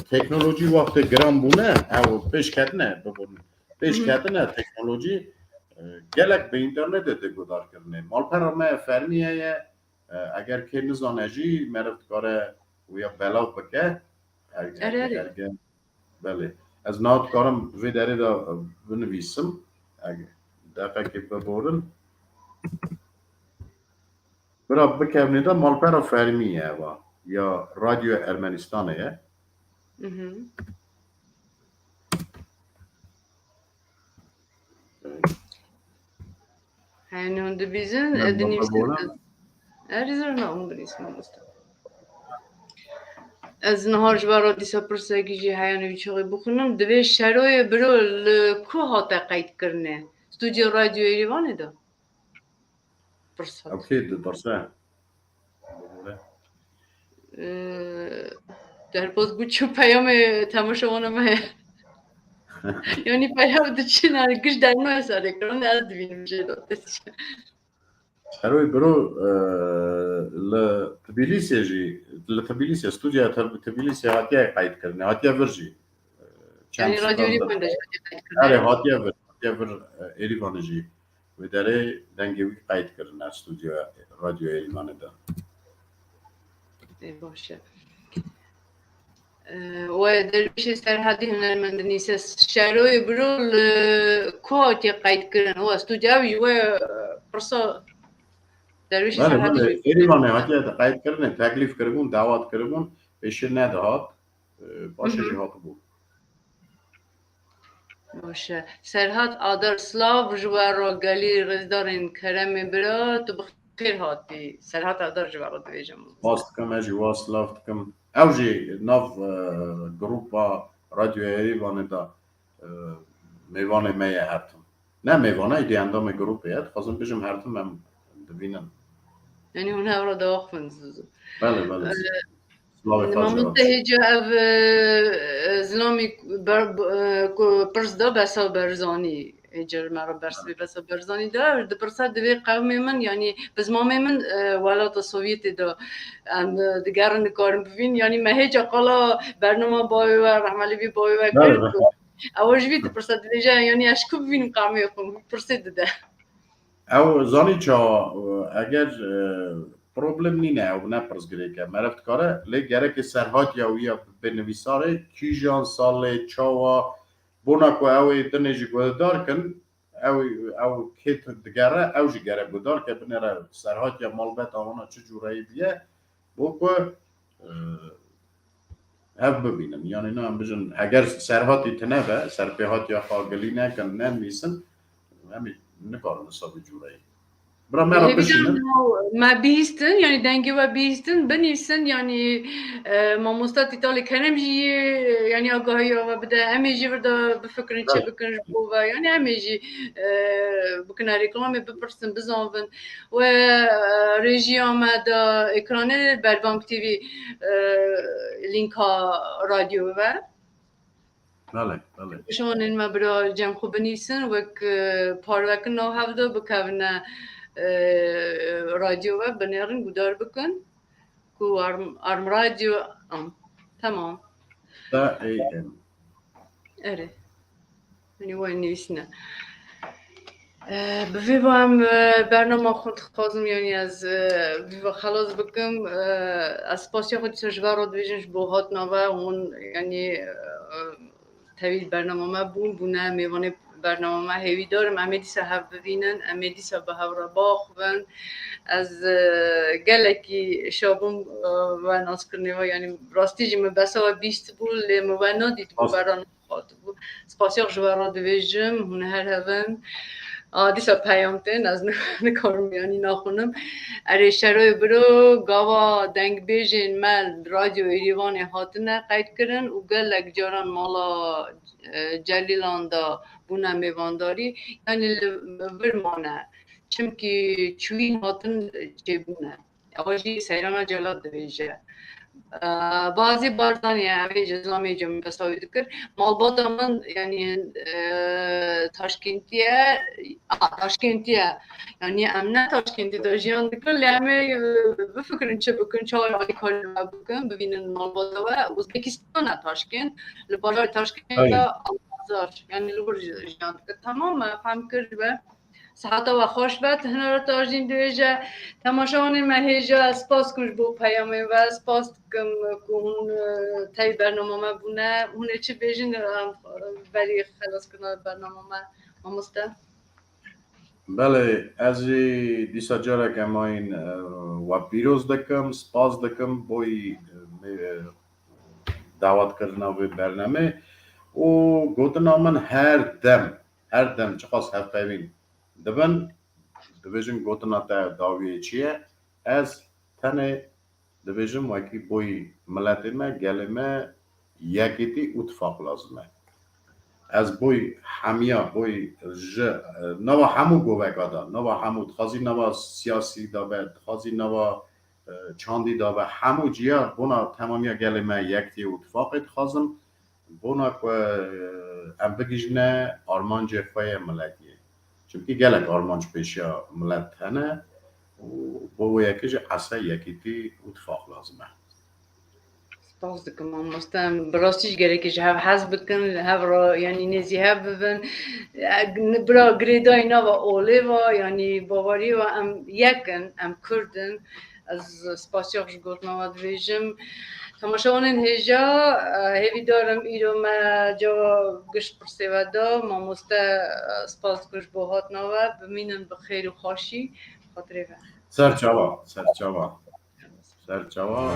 teknolojî wextê giran bûne, ew pêş ketine, bibin. Pêş Hı hı. ketine teknolojî, e, gelek bi înternetê tê gudarkirinê. Malpera me fermî heye, e, eger kê nizane jî meriv dikare wîya belav bike. Erê, erê. Erge, erge. Belê. Ez niha dikarim vê derê de, e, binivîsim. Eg-, deqekê biborin. Bira bikevnê de malpera fermî ye eva. Ya Radyoya Ermenistanê ye. Mhm. Yani hûn dibîzin, e, dinivîsin. Erê zor na hûn binivîsin mamoste. Ez niha ji ber dîsa pirsekî jî heyane wî çaxê bixwînim. Divê Şeroyê biro li ku hate qeydkirinê? Stûdyo Radyo Êrîvanê de? Pirs hat. Ew kê dipirse? Ee, derbas bû çû peyamê temaşewana me heye. Yani peyam diçin, yani giş dernoya ser ekranê ez dibînim jê de. Şeroyê biro, e, li Tbilîsê jî, li Tbilîsê, stûdyoya Tbilîsê hatiye qeydkirinê, hatiye vir jî. E, çend Yani Radyo standart. Êrîvanê de jî hatiye qeydkirinê. Erê, hatiye vir, hatiye vir, e, Êrîvanê jî. Wê derê dengê wî qeyd kirine stûdyoya Radyo Êrîvanê de. Ê, baş e. Ee, we Dervîşê Serhadî hunermend dinîse, Şeroyê biro li ku hatiye qeydkirin? We stûdyo ew ji we, e, pirsa Dervîşê Belê, Serhadî belê. Êrîvanê hatiye qeydkirinê, teklîf kiribûn, dawat kiribûn, pêşî nedihat, e, paşê Hı hı. jî hatibû. Baş e. Serhat Adar, silav ji we re gelî rêzdarên Keremê bira, tu bi xêr hatî. Serhat Adar ji we re dibêjim. Spas dikim, ez jî we silav dikim. Ew jî nav, e, grupa Radyoya Êrîvanê de, e, mêvanê me ye her tim. Ne mêvan e, îdî endamê grûpê ye. Dixwazim bijim her tim em dibînin. Yanî hûn hev re diaxivin zû zû. Belê, belê. Ee, Silavê xwe jî Mamoste hat. Hêca ev, e, zilamî ber-, e, ku pirs da Besa Berzanî. Hêca ji me re bers bê Besa Berzanî da. Dipirse divê qewmê min, yanî bi zilamê min, e, welata Sovyetê de em, e, digerin, nikarin bivîn. Yanî me hêca qala bernama bavê we, rehmelî bî bavê we Belê, kir belê. ku Ew ji vî dipirse, dibêje, yanî ez ji ku bivînim qamê xwe, pirsê dide. Ew zanî çawa, eger, e, problem nîne, ew ne pirsgirêk e. Meriv dikare, lê gereke serhatiya wî ya bê nivîsarê, kîjan salê, çawa, bona ku ew ê dinê jî guhdar kin, ew, ew kê digere, ew jî gere guhdar ke, binêre serhatiya malbeta wana çi cûreyî bûye, bo ku, e, hev bibînin. Yanî, na em bijin, heger serhatî tune be, serpêhatiya xwe gilî nekin, nenivîsin, em ê nikarin wisa bi cûreyî. Bira me re Hêvî bişînin. Me bihîstin, yanî dengê we bihîstin, binivîsin, yanî, e, mamosta Tîtalê Kerem jî, yanî agahiya we bide, em ê jî vir de bifikirin, çi Belê. bikin ji bo ve, yanî em ê jî, e, bikine reklamê, bipirsin, bizanvin. We, e, rêjiya me da ekranê Berbang T V, e, lînka radyo ve. Belê, belê. Şanên me bira cem xwe binîsin, wek, e, parvekin nav hev de bikevine, e, radyo ve, binêrin, guhdar bikin. Ku Arm, Arm Radyo, am, tamam. Da A M. Erê. Yanî we nivîsîne. Eh, bi vê ve em, eh, bernama xwe dixwazim, yanî ez, eh, vê ve xelas bikim. Eh, ez spasiya xwe dîsa ji we re dibêjim ji bo hatina we. Hûn, yanî, eh, tevî bernama me bûn, bûne mêvanê bernama me. Hêvîdar im em ê dîsa hev bivînin, em ê dîsa bi hev re biaxivin. Ez, eh, gelekî şa bûm, eh, we naskirinê we, yanî rastî jî min besa we bîstibû, lê min we nadîtibû, Rast. bera Hatibû. Spasiya ji we re dibêjim, hûn her hev in. A, dîsa peyam tên, ez ni-, nikarim, yanî naxwînim. Erê, Şeroyê biro, gava dengbêjên me li Radyo Êrîvanê hatine qeydkirin û gelek caran mala, e, Celîlan de bûne mêvandarî, yanî li vir mane. Çimkî çûyîn hatin çêbûne. Ew jî Seyrana Celal dibêje. Ee, Bazî Barzanî, ev ê ji zilamê cem besa wî dikir. Malbata min, yanî, e, Taşkentî ye, a, Taşkentî ye. Yanî em ne Taşkentî de jiyan dikin, lê em ê, e, bifikirin çi bikin, çawa alîkarî we bikin, bivînin malbata we. Uzbekistan e Taşkent, li bajarê Taşkentê Aynen. de Almazar, yanî li wir ji-, jiyan dikin. Tamam me, fem kir ji we. Sihata we xweş be, tu hinara tajîn dibêje. Temaşevanên me hêja, ez spas dikim ji bo peyamên we, spas dikim ku hûn, e, tevî bernama me bûne. Hûn ê çi bêjin, em, berî xelaskirina bernama me, mamoste? Belê, ez jî dîsa careke mayîn, e, we pîroz dikim, spas dikim boyî, e, me, e, dawatkirina vê bernamê û gotina min her dem, her dem çiqas hevpeyvîn dibin, Dibêjim gotina te dawiyê çi ye? Ez tenê dibêjim wekî boyî miletê me, gelê me yekîtî û tifaq lazim e. Ez boy hemiya, boy ji, e, nava hemû goveka de, nava hemû, dixwazî nava siyasî de be, dixwazî nava, e, çandî de be, hemû ciya bona temamiya gelê me yekîtî û tifaqê dixwazim. Bona ku, e, em bigihîjine armancê xwe yê miletiyê. Çimkî gelek armanc pêşiya milet hene û bo wê yekê jî esa yekîtî û tifaq lazim e. Spas dikim mamoste. Em bi rastî jî gerekî ji hev hez bikin, li hev re, yanî nêzî hev bibin. Bira girêdayî nava olê ve, yanî baweriyê ve em yek in, em Kurd in. Ez spasiya xwe ji gotina we dibêjim. Temaşevanên hêja, e, hêvîdar im îro me ceva giş pirsê we da. Mamoste, e, spas dikim ji bo hatina we. Bimînin bi xêr û xweşî. Xatirê we. Serçava, serçava. Serçava.